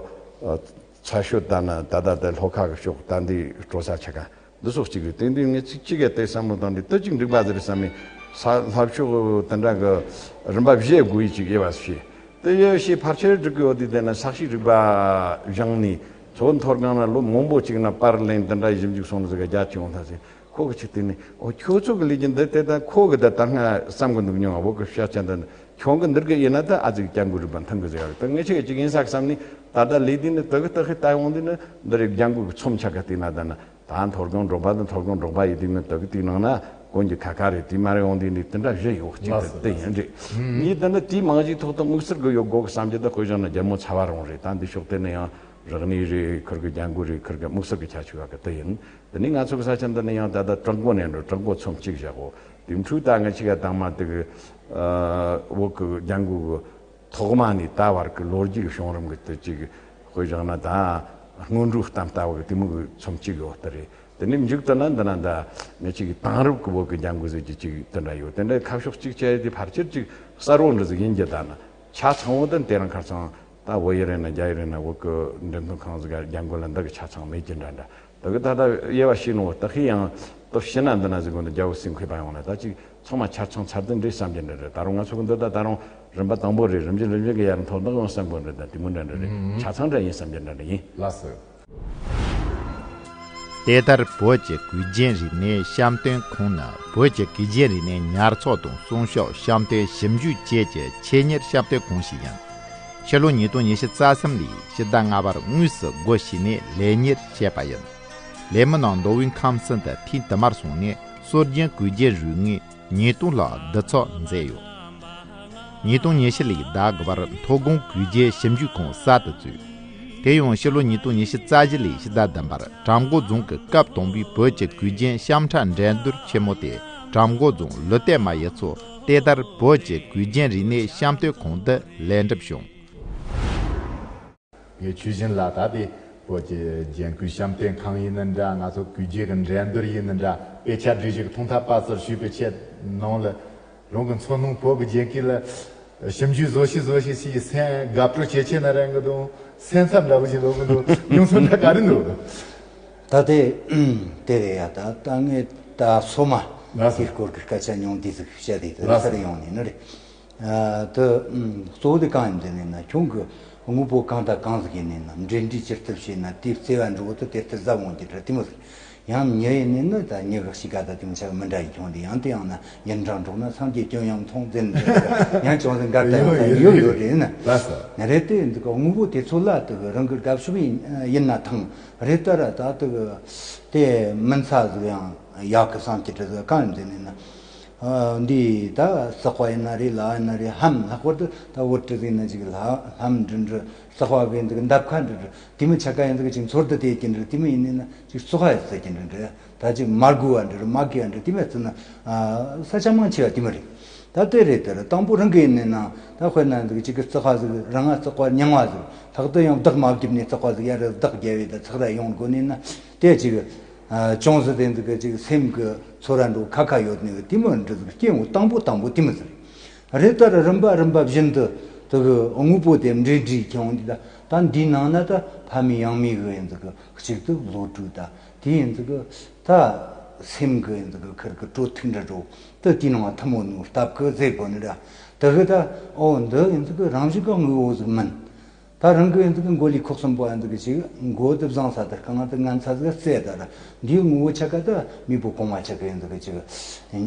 ཨ་ཚ་ཤོད་ད་ནི་ད་ད་དེ་ལྷོ་ཁ་གི་ཕྱོགས་ད་འདི་སྤྲོ་ས་ཆ་ག་འདི་སོགས་གཅིག་རེད། དེ་འདི་ངས་ཚིག་གཅིག་ག་དེ་བསམ་བློ་བཏང་དུས་དེ་གཅིག་འགྲིག་པ་ཟེར་བསམ་ནས། ས་ལྷ་ཕྱོགས་དེ་འདྲ་གི་རིམ་པ་བཞི་དགོས་ཡི་ཅིག་དབྱེ་བ་ཕྱེ། དེ་དབྱེ་བ་ཕྱེ་ཕལ་ཆེར་འགྲིག་གི་ཡོད་དུས། དེ་ན་ས་གཤིས་རིག་པ་སྦྱངས་ནས་མཚོ་མཐོ་སྒང་ན་ལོ་མང་པོ་ཅིག་ན་པར་ལེན་དེ་འདྲ་ཞིབ་འཇུག་སོང་ཟིག་ག་རྒྱ་ཆེ་འོང་ཐལ་ཟེར། ཁོ་གི་ཆེད་དུ་ནི་ཨོ་ཁྱོད་ཚོ་གི་ལས་ཀྱི་འདི་དེ་ད་ཁོ་གི་ད་ད་སྔ་བསམ་གི་འདུག་མྱོང་། བོད་གི་བཤད་ཆ་འདི་ནི་ཁྱོད་གི་འདིར་གི་ཡིན་ན་ད་ཨ་ཙིག་ལྗང་གུ་རིག་པ་མཐུན་གི་ཟེར་ཡ་གི། ད་ངས་ཆེ་གི་ཅིག་ཡིན་ས་བསམ་ནས་ད་ད་ལས་དུས་ནི་དེ་གི་དེ་གི་ལྟ་ཡོང་དུས་ནི་འདི་རིགས་ལྗང་གུ་གི་ཚོམས་ཆ་ག་བལྟས་ན་ད་ནི། ད་མཐོ་སྒང་འབྲོག་པ་དང་མཐོ་སྒང་འབྲོག་པ་ཡི་དུས་ནི་དེ་གི་དེའི་ནང་ན་གོན་རྒྱུ་ཁ་ཁ་རེད། དེ་མར་ཡོང་དུས་ནི་དེ་འདྲ་བཞི་ཡོད། གཅིག་ལགས་དེ་སོ། དེ་ཡིན་རེད། གཉིས་དེ་ནི་དེའི་རྨང་གཞིའི་ཐོག་ཏུ་དམིགས་བསལ་གི་ཡོད་དགོས་གི་བསམ་རྒྱུ་དེ་དཔེ་བཞག་ན་རྒྱལ་མོ་ཚ་བ་རོང་རེད། ད་འདི་ཕྱོགས་དེ་ནི་ཡང་རིག་གནས་རེད། ཁུར་གི་ལྗང་གུ་རེད། ཁུར་གི་དམིགས་བསལ་གི་ཁྱད་ཆོས་ཡོད་གི་དེ་ཡིན། དེ་ནས་ང་ཚོ་གི་ས་ཆ་འདི་ནི་ཡང་ད་ལྟ་བྲག་འགོ་ནས་འགྲོ། བྲག་འགོ་ཚོམས་གཅིག་བཞག་གོ། དེ་འཕྲོས་ད་ང་ཆེ་ག་དང་མ་དེ་གི་ཨ་བོད་གི་ལྗང་གུ་གི་ཐོག་མ་ནས་ད་བར་གི་ལོ་རྒྱུས་ཀྱི་བྱུང་རིམ་གི་དེ་གཅིག་དཔེ་བཞག་ན་ད་སྔོན་འགྲོའི་གཏམ་ལྟ་བུ་གི་དེ་མོ་གི་ཚོམས་གཅིག་ཡོད་དེ་རེད། དེ་ནས་མཇུག་ཏུ་ན་འདི་ན་ད་ངེད་ཅིག་གི་དེང་རབས་ཀྱི་བོད་ཀྱི་ལྗང་གུ་ཟེར་གྱི་ཅིག་དེ་འདྲ་ཡོད། དེ་འདྲ་ཁ་ཕྱོགས་གཅིག་བྱས་ཏེ་ཕལ་ཆེར་ཅིག་གསལ་བོ་འདྲ་ཟིག་ཡིན་གྱི། ད་ན་ཆ་ཚང་བོ་དེ་དེ་རིང་ཁ་སང་ད་བོད་ཡིག་རེད་ན་རྒྱ་ཡིག་རེད་ན་བོད་ཀྱི་འགྲེམས་སྟོན་ཁང་ཟིག་ག་ལྗང་གུ་ལ་འདི་གི་ཆ་ཚང་མེད་ཀྱི་འདྲ་འདྲ། དེ་གི་ད་ལྟ་དབྱེ་བ་ཕྱེ་ནོ་དེ་གི་ཡང་དེ་ཕྱི་ན་འདི་ན་ཟིག་གོ་འདི་རྒྱ་བོད་སེམས་ཁོས་པ་ཡོང་ན་ད་ཅིག་ཚང་མ་ཆ་ཚང་ཚར་དུ་འདྲེས་བསམ་གྱི་འདྲ་འདྲ། ད་རུང་ང་ཚོ་གི་འདི་ད་ད་རུང་རིམ་པ་དང་པོ་རེད། རིམ་བཞིན་རིམ་བཞིན་གི་ཡར་མཐོ་འདེགས་ཡོང་བསམ་གི་འདྲ་འདྲ། དེ་མོ་འདྲ་འདྲ་རེད། ཆ་ཚང་འདྲ་ཡིན་བསམ་གྱི་འདྲ་འདྲ་ཡིན། ལགས་སོ། དེ་ལྟར་བོད་ཀྱི་གོས་རྒྱན་རིག་གནས་བཤམས་སྟོན་ཁང་ནི་བོད་ཀྱི་གོས་རྒྱན་རིག་གནས་ཉར་ཚགས་དང་སྲུང་སྐྱོབ་བཤམས་སྟོན་ཞིབ་འཇུག་བཅས་ཀྱི་ཆེད་གཉེར་བཤམས་སྟོན་ཁང་ཞིག་ཡིན། ཕྱི་ལོ་ཉིས་སྟོང་ཉི་ཤུ་རྩ་གསུམ་ལོའི་ཕྱི་ཟླ་ལྔ་པར་དངོས་སུ་སྒོ་ཕྱེ་ནས་ལས་གཉེར་བྱས་པ་ཡིན། ལས་མི་རྣམས་མདོ་དབུས་ཁམས་གསུམ་དུ་ཐེངས་དུ་མར་སོང་ནས་སྲོལ་རྒྱུན་གོས་རྒྱན་རིག་གནས་ཉིས་སྟོང་ལྷག་བསྡུ་ཚོགས་མཛད་ཡོད། ཉིས་སྟོང་ཉི་ཤུ་ལོའི་ཟླ་དགུ་པར་མཐོ་སྒང་གོས་རྒྱན་ཞིབ་འཇུག་ཁང་གསར་དུ་བཙུགས། དེ་ཡང་ཕྱི་ལོ་ཉིས་སྟོང་ཉི་ཤུ་རྩ་བཞི་ལོའི་ཕྱི་ཟླ་བདུན་པར་བྲག་འགོ་རྫོང་གི་སྐབས་དང་པོའི་བོད་ཀྱི་གོས་རྒྱན་བཤམས་ཁྲ་འགྲན་བསྡུར་ཆེན་མོ་དེ་བྲག་འགོ་རྫོང་ལུ་ཏེ་མ་ཡུལ་ཚོ་དེ་ལྟར་བོད་ཀྱི་གོས་རྒྱན་རིག་གནས་བཤམས་སྟོན་ཁང་དུ་ལེགས་འགྲུབ་བྱུང་། ངས་ཆོས་སྦྱིན་ལགས་ད་ལྟའི་བོད་ཀྱི་རྒྱན་གོས་བཤམས་སྟོན་ཁང་ཡིན་ན་འདྲ། ང་ཚོ་གོས་རྒྱན་གྱི་འགྲན་བསྡུར་ཡིན་ན་འདྲ། དཔེ་ཆ་སྒྲིག་གཞི་གི་ཐོག་མཐའ་བར་གསུམ་ཞུས་པའི་ཆེད་ནང་ལ། རང་གི་མཚོ་སྣུམ་བོད་ཀྱི་རྒྱན་གོས་ལ་ཞིབ་འཇུག་བཟོ་ཞིག་བཟོ་ཞིག་ཞེས་སེམས་དགའ་སྤྲོ་ཇེ་ཆེ་ན་རན་གི་འདུག་སེམས་འཚབ་འདྲ་པོ་ཞིག་ལོག་གི་འདུག་མྱོང་ཚོར་འདྲ་ག་རེ་འདུག་ད་དེ་དེ་རེད་ཡ། ད་ད་ངས་ད་སོ་མ་ལགས་སོ། དེའི་སྐོར་གྱི་སྐད་ཆ་ཉུང་འདི་ཟིག་བཤད་དེ་ལགས་སོ། ཚར་ཡོང་ནས་ནི་རེད། ཨ་དེ་གཙོ་བོ་དེ་གང་ཡིན་ཟེར་ནས་ན། ཁྱོད་ཀྱི་དངོས་པོ་གང་དང་གང་ཟིག་ཡིན་ནས་ན་འབྲེལ་འདྲིས་ཇི་ལྟར་བྱས་ན་དེའི་བརྩེ་བ་འགྲོ་བོ་དེ་དེ་ལྟར་ཟབ་འོང་གི་རེད། དེ་མོ་ཟིག་ཡང་མྱི་ཡིན་ནས་ནི་ད་མྱི་གི་གཤིས་ཀ་ད་དེ་མོ་ཆ་མི་འདྲ་ཡིན། ཁྱོད་འདི་ཡང་དེ་ཡང་ན་ཡུན་རིང་འགྲོགས་ན་སངས་རྒྱས་སྐྱོན་ཡང་མཐོང་ཟེར་ནས་ཡང་ཅུང་ཟད་འགལ་ཟླ་ཡོད་ཡོད་ཡོད་རེད་ན། ལགས་སོ། རེད་དེ་འདི་ག་དངོས་པོ་དེ་ཚོ་ལ་དེ་གི་རང་གི་དགའ་ཕྱོགས་ཡིན་ཡིན་ན་ཐང་། རེད་ད་ར་ད་དེ་གི་དེ་མིན་ས་ཟིག་ཡང་ཡག་གི་བསམ་གྱི་དྲི་ཟིག་གང་ཡིན་ཟེར་ནས་ན། ཨ་འདི་ད་སག་པ་ཡིན་ན་རེད། ལ་ཡིན་ན་རེད། ལྷམ་ལྷག་པར་དུ་ད་བོད་དྲི་ཟིག་ན་ཅིག་ལྷ་ལྷམ་འདྲི་འདྲི་སག་པ་གི་འདི་གི་འདབ་ཁ་འདྲི་འདྲི་དེ་མི་ཆ་ག་ཡིན་ཟིག་ཅིག་ཚོར་དུ་དེ་ཀྱི་འདྲི་དེ་མི་ཡིན་ནས་ན་ཅིག་སོག་ཁ་ཡིན་ཟེར་གྱི་འདྲི་འདྲི། ད་ཅིག་མ་དགོས་པ་འདྲ་རེད། མ་དགོས་པ་འདྲ་དེ་མ་བརྩི་ན། ཨ་ས་ཆ་མང་ཆེ་བ་དེ་མ་རེད། ད་དེ་རེད་དེ་རེད། དང་པོ་རང་གི་ཡིན་ནས་ན་ད་དཔེར་ན་འདུག་ཅིག་གི་རྩག་པ་ཟིག་རང་ང་རྩག་པ་རྙིང་བ་ཟིག་ལྷག་ཏུ་ཡང་བདག་མ་བརྒྱབ་ནས་རྩག་པ་ཟིག་ཡར་བདག་རྒྱབ་བས་ད་ཚག་ར་ཡོང་དགོས་ནས་ན། དེ་ཅིག་ཨ་ཅུང་ཟད་དེ་འདུག་གི་ཅིག་སེམས་གི་ཚོར་ར་འགྲོ་ཁ་ཁ་ཡོད་ནས་དེ་མ་འདྲ་ཟིག་སྐྱེ་འོ། དང་པོ་དང་པོ་དེ་མ་ཟིག་རེད། ད་ར་རིམ་པ་རིམ་པ་བཞིན་དུ་དེ་གི་དངོས་པོ་དེ་འབྲེལ་འདྲིས་ཁྱོང་འདི་ད་ད་འདིའི་ནང་ན་ད་ཕ་མེས་ཡང་མེས་གི་ཡིན་འདུག་གི་གཅིག་ཏུ་བློ་གྲོས་ད། དེ་ཡིན་ཟིག་གི་ད་སེམས་གི་ཡིན་ཟིག་གི་ཁིར་གི་དྲོ་ཐུག་འདྲ་འགྲོ། དེ་དེའི་ནང་ཐུན་མོང་ནོར་སྟབས་གི་ཟེར་དགོས་ནི་ར། དེ་གི་ད་ཨོ་འདི་ཡིན་ཟིག་གི་རང་བཞིན་གི་དངོས་པོ་ཟིག་མིན། ད་རང་གི་ཡིན་ཟིག་གི་མགོ་ལུས་ཁོག་གསུམ་པོ་ཡིན་ཟིག་གི་ཅིག་མགོ་དེ་བཟང་ས་དེར་རྐང་དེ་ངན་ས་ཟིག་གི་རྩེ་ད་ར། འདིའི་དངོས་པོ་ཆ་ག་ད་མེས་པོ་གོང་མ་ཆ་གི་ཡིན་ཟིག་གི་ཅིག་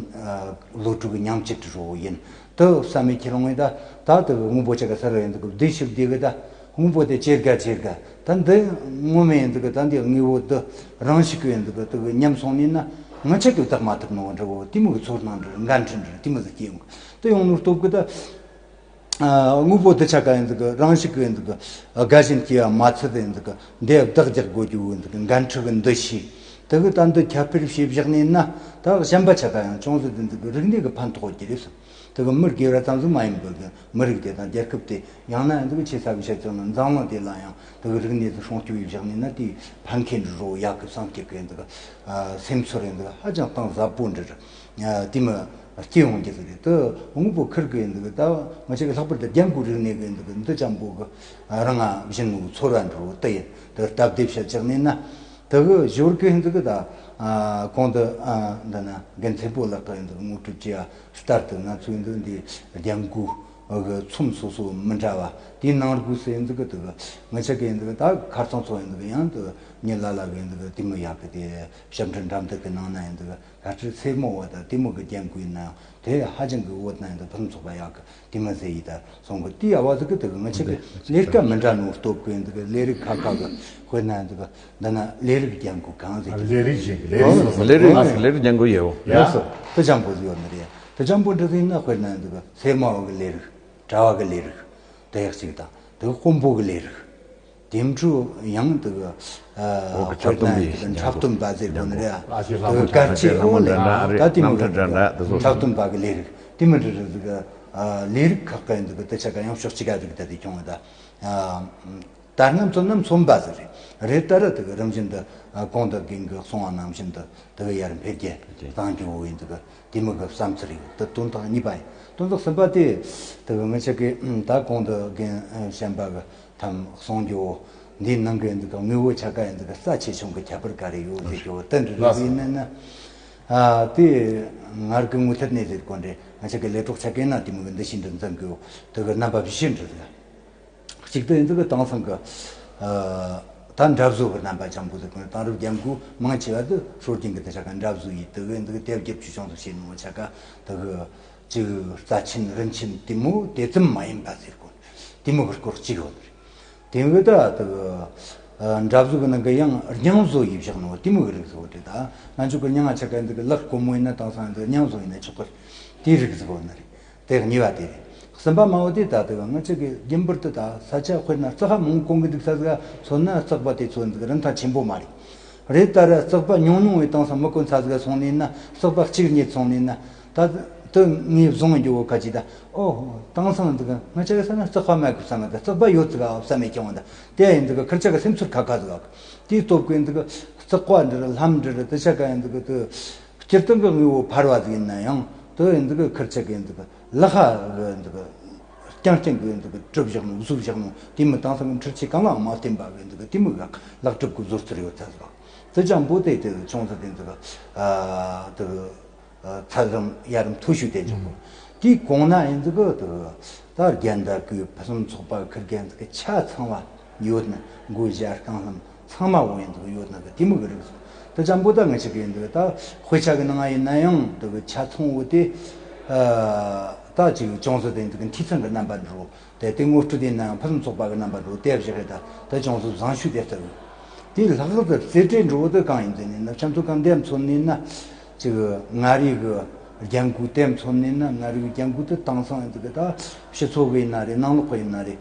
བློ་གྲོས་གི་ཉམས་ཅིག་འགྲོ་ཡིན། དེ་བསམ་མེད་ཁྱེད་རང་ངོས་ད་ད་དེ་གི་དངོས་པོ་ཆ་ག་ས་ར་ཡིན་ཟིག་གི་བདེ་ཞིག་བདེ་གི་ད། དངོས་པོ་དེ་ཇེ་དགའ་ཇེ་དགའ། ད་འདི་ངོ་མ་ཡིན་ཟིག་གི་ད་འདི་དངོས་པོ་འདི་རང་ཞིག་གི་ཡིན་ཟིག་གི་དེ་གི་ཉམས་སོང་ནས་ན་ང་ཆ་གི་བདག་མ་ཐུབ་ནོ་འདྲ་བོ་དེ་མོ་གི་ཚོར་སྣང་འདྲ་འགན་འཁྲི་འདྲ་དེ་མོ་ཟིག་སྐྱེ་ཡོང་གི། དེ་ཡོང་ནོ་སྟོབས་གི་ད་ཨ་དངོས་པོ་འདི་ཆ་ག་ཡིན་ཟིག་གི་རང་ཞིག་གི་ཡིན་ཟིག་གི་དགའ་ཞེན་སྐྱེ་བ་མ་ཚད་ཡིན་ཟིག་གི་འདི་བདག་རྒྱག་དགོས་རྒྱུ་ཡིན་ཟིག་གི་འགན་འཁྲི་གི་འདུ་ཤེས། དེ་གི་ད་འདི་ཁྱབ་སྤེལ་བྱས་བཞག་ནས་ན་ད་གཞན་པ་ཆ་ག་ཡང་ཅུང་ཟད་ཡིན་ཟིག་གི་རིག་གནས་གི་ཕན་ཐོགས་ཀྱི་རེད་བསམ། དེ་གི་མི་སྒེར་བ་ཙམ་ཟིག་མ་ཡིན་པར་གི་མི་རིགས་དེ་དང་རྒྱལ་ཁབ་དེ་ཡང་ན་འདུག་ཆེ་ས་གི་བཤད་ཚུལ་ནི་འཛམ་གླིང་དེ་ལ་ཡང་དེ་གི་རིག་གནས་དེ་སྲུང་སྐྱོབ་ཡེ་བཞག་ནས་ན་དེའི་ཕན་ཁེ་འདྲ་རོ་ཡག་གི་བསམ་སྐྱེ་གི་འདུག་སེམས་ཚོར་རེ་འདུག་ཧ་ཅང་གཏིང་ཟབ་པོ་འདྲ་རེད། དེ་མི་སྐྱེ་ཡོང་རྒྱུ་ཟིག་རེད། དེ་དངོས་པོ་ཁིར་གི་འདུག་ད་ང་ཅག་གི་ལྷག་པར་དུ་རྒྱན་གོས་རིག་གནས་གི་འདུག་འདི་ཅང་པོ་གི་རང་ང་བཞིན་ནོ་ཚོར་བ་འདྲ་རོ་དེ་ཡིན། དེ་སྟབས་བདེ་བཤད་བཞག་ནས་ན། དེ་གི་ཞོར་གི་འདི་གི་ད་ཨ་གོང་དུ་ཨ་འདི་ན་རྒན་ཚེ་པོ་ལགས་གི་འདི་གི་ངོ་སྤྲོད་བྱས་ཨ་ལྟར་དུ་ང་ཚོའི་འདི་འདི་རྒྱན་གོས་གི་ཚོམས་སོ་སོ་མི་འདྲ་བ་དེའི་ནང་སྒོས་སུ་འདི་གི་དེ་གི་ང་ཅག་གི་འདི་གི་ད་ཁ་རྩང་ཚོ་འདི་གི་ཡང་དུ་མྱི་ལ་ལ་གི་འདི་གི་དེ་མོ་ཡག་གི་དེ་ཞབས་འདྲེན་འགྲམ་དུ་གི་ནང་ན་འདི་གི་ག་ཚོད་སེར་མོ་བ་དང་དེ་མོ་གི་རྒྱན་གོས་ཡིན་ན་ཡང་དེ་ཧ་ཅང་གི་བོད་ནང་དུ་ཕུན་ཚོགས་པ་ཡག་གི་དེ་མ་ཟེར་ཡིན་ད་སོང་གི། དེའི་ཨ་བ་ཟིག་གི་དེ་གི་ང་ཅག་གི་ལས་ཀ་མི་འདྲ་ནོ་སྟོབས་གི་འདི་གི་ལས་རིགས་ཁ་ཁ་གི་དཔེར་ན་འདི་གི་འདི་ན་ལས་རིགས་རྒྱན་གོས་གང་ཟེར་གི། ལས་རིགས་ཞིག་ལས་རིགས་ལས་རིགས་ལས་རིགས་རྒྱན་གོས་ཡོད། ཡ་སོ། དེ་ཅང་པོ་ཟིག་ཡོད་ནི་རེད། དེ་ཅང་པོ་འདྲ་ཟིག་ཡིན་ན་དཔེར་ན་འདི་གི་སེར་མོ་བ་གི་ལས་རིགས། གྲྭ་བ་གི་ལས་རིགས། དེ་ཡག་ཅིག་དང་དེ་གི་དཔོན་པོ་གི་ལས་རིགས། དེ་འཕྲོ་ཡང་དེ་གི་ཨ་འོ་གི་འཁྲབ་སྟོན་པའི་འཁྲབ་སྟོན་པ་ཟེར་གོ་ནི་རེད། ཨ་ཅེ་ལྷ་དེ་མོ་གི་གར་ཆེ་ལྷ་མོ་འོ་ལེ་འདྲ་འདྲ་ད་དེ་མོ་རྣམ་ཐར་འདྲ་འདྲ་དེ་ཚོ་འཁྲབ་སྟོན་པ་གི་ལས་རིགས་དེ་མོ་འདྲ་རེད་ཟེར་གི། ཨ་ལས་རིགས་ཁག་གི་འདུག་གི་དེ་ཆ་ག་ཡང་ཕྱོགས་གཅིག་ག་ཟིག་ད་དེ་ཁྱོང་བ་ད། ཨ་ད་སྔ་མཚོན་ན་མཚོན་པ་ཟིག་རེད། རེད་ད་ར་དེ་གི་རིམ་བཞིན་དུ་ཨ་གོང་དུ་རྒན་གི་གསུང་བ་ནང་བཞིན་དུ་དེ་གི་ཡར་འཕེལ་རྒྱས་བཏང་རྒྱུ་འོ་ཡིན་འདུག་གི། དེ་མོ་གི་བསམ་ཚུལ་ཡོད། དེ་དོན་དག་གཉིས་པ་ཡིན། དོན་དག་གསུམ་པ་དེ་དེ་གི་ང་ཅག་གི་ད་གོང་དུ་རྒན་གཞན་པ་གི་ཐམ་གསུང་རྒྱུ་འདིའི་ནང་གི་འདི་ག་དངོས་པོ་ཆ་ག་ཡིན་འདི་ག་རྩ་ཆེ་ཆུང་གི་ཁྱད་པར་ག་རེ་ཡོད་ཟེར་རྒྱུ་དེ་འདྲ་རེད་ཡིན་ན་ན། ཨ་དེ་ངར་གི་ངོ་ཐད་ནས་ཟེར་གོ་འདྲེ་ང་ཅག་གི་ལས་གྲོགས་ཆ་གས་ན་དེ་མོ་གི་འདི་ཤིན་ཏུ་འཛིན་གི་འོ་དེ་གི་རྣམ་པ་བཞི་འདྲ་ཟེར། གཅིག་ཏུ་ཡིན་ཚུལ་གྱི་དེང་སང་གི་ཨ་ད་འདྲ་བཟོ་གི་རྣམ་པ་ཅན་པོ་ཟིག་གི་དེང་རབས་རྒྱན་གོས་མང་ཆེ་བ་དེ་སྲོལ་རྒྱུན་གྱི་དེ་ཆ་ག་འདྲ་བཟོ་ཡིས་དེ་གི་འདི་གི་དེབ་རྒྱབ་ཆུ་ཆུང་ཟིག་བྱས་ནོ་ཆ་ག་དེ་གི་ཅིག་རྩ་ཆེན་རིན་ཆེན་དེ་མོ་དེ་ཙམ་མ་ཡིན་པ་ཟེར་གོ་དེ་མོ་གི་སྐོར་གཅིག་ཡོད་རེད། དེ་གི་ད་དེ་གི་ཨ་འདྲ་བཟོ་གི་ནང་གི་ཡང་རྙིང་བཟོ་ཡིས་བཞག་ནོ་དེ་མོ་གི་རིགས་ཟིག་ཡོད་རེད། ད་ང་ཚོ་གི་རྙིང་ང་ཆ་ག་འདི་གི་ལག་དཀོན་མོ་ཡིན་ན་དེང་སང་འདི་རྙིང་བཟོ་ཡིན་ན་ཆོག་གི་དེའི་རིགས་ཟིག་ཡོད་ནི་རེད། དེ་གཉིས་པ་དེ་རེད། གསུམ་པ་མ་འོ་དེ་ད་དེ་ང་ཅག་གི་རྒྱུན་པར་དུ་ད་ས་ཆ་དཔེར་ན་རྩག་པ་མང་གོན་གི་འདུག་ས་ཟིག་མཚོན་ན་རྩག་པ་དེ་ཚོ་འདུག་རིན་ཐང་ཆེན་པོ་མ་རེད། རེད་ད་ར་རྩག་པ་ཉུང་ཉུང་བའི་དེང་སང་མི་གོན་ས་ཟིག་སོང་ནས་ན་རྩག་པ་གཅིག་རྙེད་སོང་ནས་ན་ད་ དུ་ངས་བཟུང་རྒྱུ་བོ་ཁ་ཅིག་ད། ཨོ། དེང་སང་འདི་གི་ང་ཅག་གི་ས་ན་རྩག་པ་མེད་གི་བསམ་ན་ད་རྩག་པ་ཡོད་ཙི་ག་བསམ་མེད་ཀྱང་ད། དེ་ཡིན་འདི་གི་ཁིར་ཅག་གི་སེམས་ཚོར་ཁ་ཁ་ཟིག་ག། དེའི་སྟོབས་ཀྱིས་འདི་གི་རྩག་པ་འདི་རུ་ལྷམ་འདི་རུ་དེ་ཆ་ག་ཡིན་འདི་གི་དུ། སྤྱིར་བཏང་གི་དངོས་པོ་འཕར་བ་ཟིག་ཡིན་ན་ཡང་དུ་ཡིན་འདི་གི་ཁིར་ཅག་གི་འདི་གི་ལག་ཁ་གི་འདི་གི་རྐྱང་རྐྱང་གི་འདི་གི་གྲུབ་བཞག་ནོ་བཟོ་བཞག་ནོ་དེ་མི་དེང་སང་གི་འཕྲུལ་ཆས་གང་ལའང་མ་བརྟེན་པ་གི་འདི་གི་དེ་མི་ག་ལག་གྲུབ་གི་བཟོ་རྩལ་ཡོད་ཚ་ཟིག་ག། དེ་ཅང་པོ་དེ་དེ་ཅུང་ཟད་དེ་འདི་གི་ཨ་འདི་གི་ཚད་རིམ་ཡ་རིམ་མཐོ་ཤོས་དེ་འཇོག་གོ། དེའི་གོང་ན་ཡིན་ཟིག་གི་དུ་ད་རྒན་དར་གོས་ཕུན་སུམ་ཚོགས་པ་ཁིར་རྒན་ཟིག་གི་ཆ་ཚང་བ་ཡོད་ན་མགོ་བཞར་རྐང་ལྷམ་ཚང་མ་འོང་ཡིན་ཟིག་ཡོད་ན་གི་དེ་མོ་གི་རིགས་ཟིག། དེ་ཅང་པོ་ད་ང་ཆ་གི་ཡིན་ཟིག་ད་དཔེ་ཆ་གི་ནང་ཡིན་ན་ཡང་དུ་གི་ཆ་ཚང་བོ་དེ་ད་ཅིག་ཅུང་ཟད་དེ་ཡིན་ཟིག་གི་འཐུས་ཚང་གི་རྣམ་པ་འགྲོ། དེ་དེ་ངོ་སྤྲོད་དེ་ནའང་ཕུན་སུམ་ཚོགས་པ་གི་རྣམ་པ་འགྲོ་དེ་བཞག་གི་ད་དེ་ཅུང་ཟད་བཟང་ཤོས་དེ་ལྟ་བུ། དེའི་ལྷག་ཏུ་རྩེ་གྲས་འགྲོ་བོ་དེ་གང་ཡིན་ཟེར་ནས་ན་ཆམ་ཚོ་གང་དེ་མཚོན་ནས་ན། ཅིག་མངའ་རིས་གི་རྒྱན་གོས་དེ་མཚོན་ནས་ན་མངའ་རིས་གི་རྒྱན་གོས་དེ་དེང་སང་ཡིན་ཟིག་གི་ད་སྤྱི་ཚོགས་གི་ཡིན་ན་རེད་ནང་ལོགས་གི་ཡིན་ན་རེད།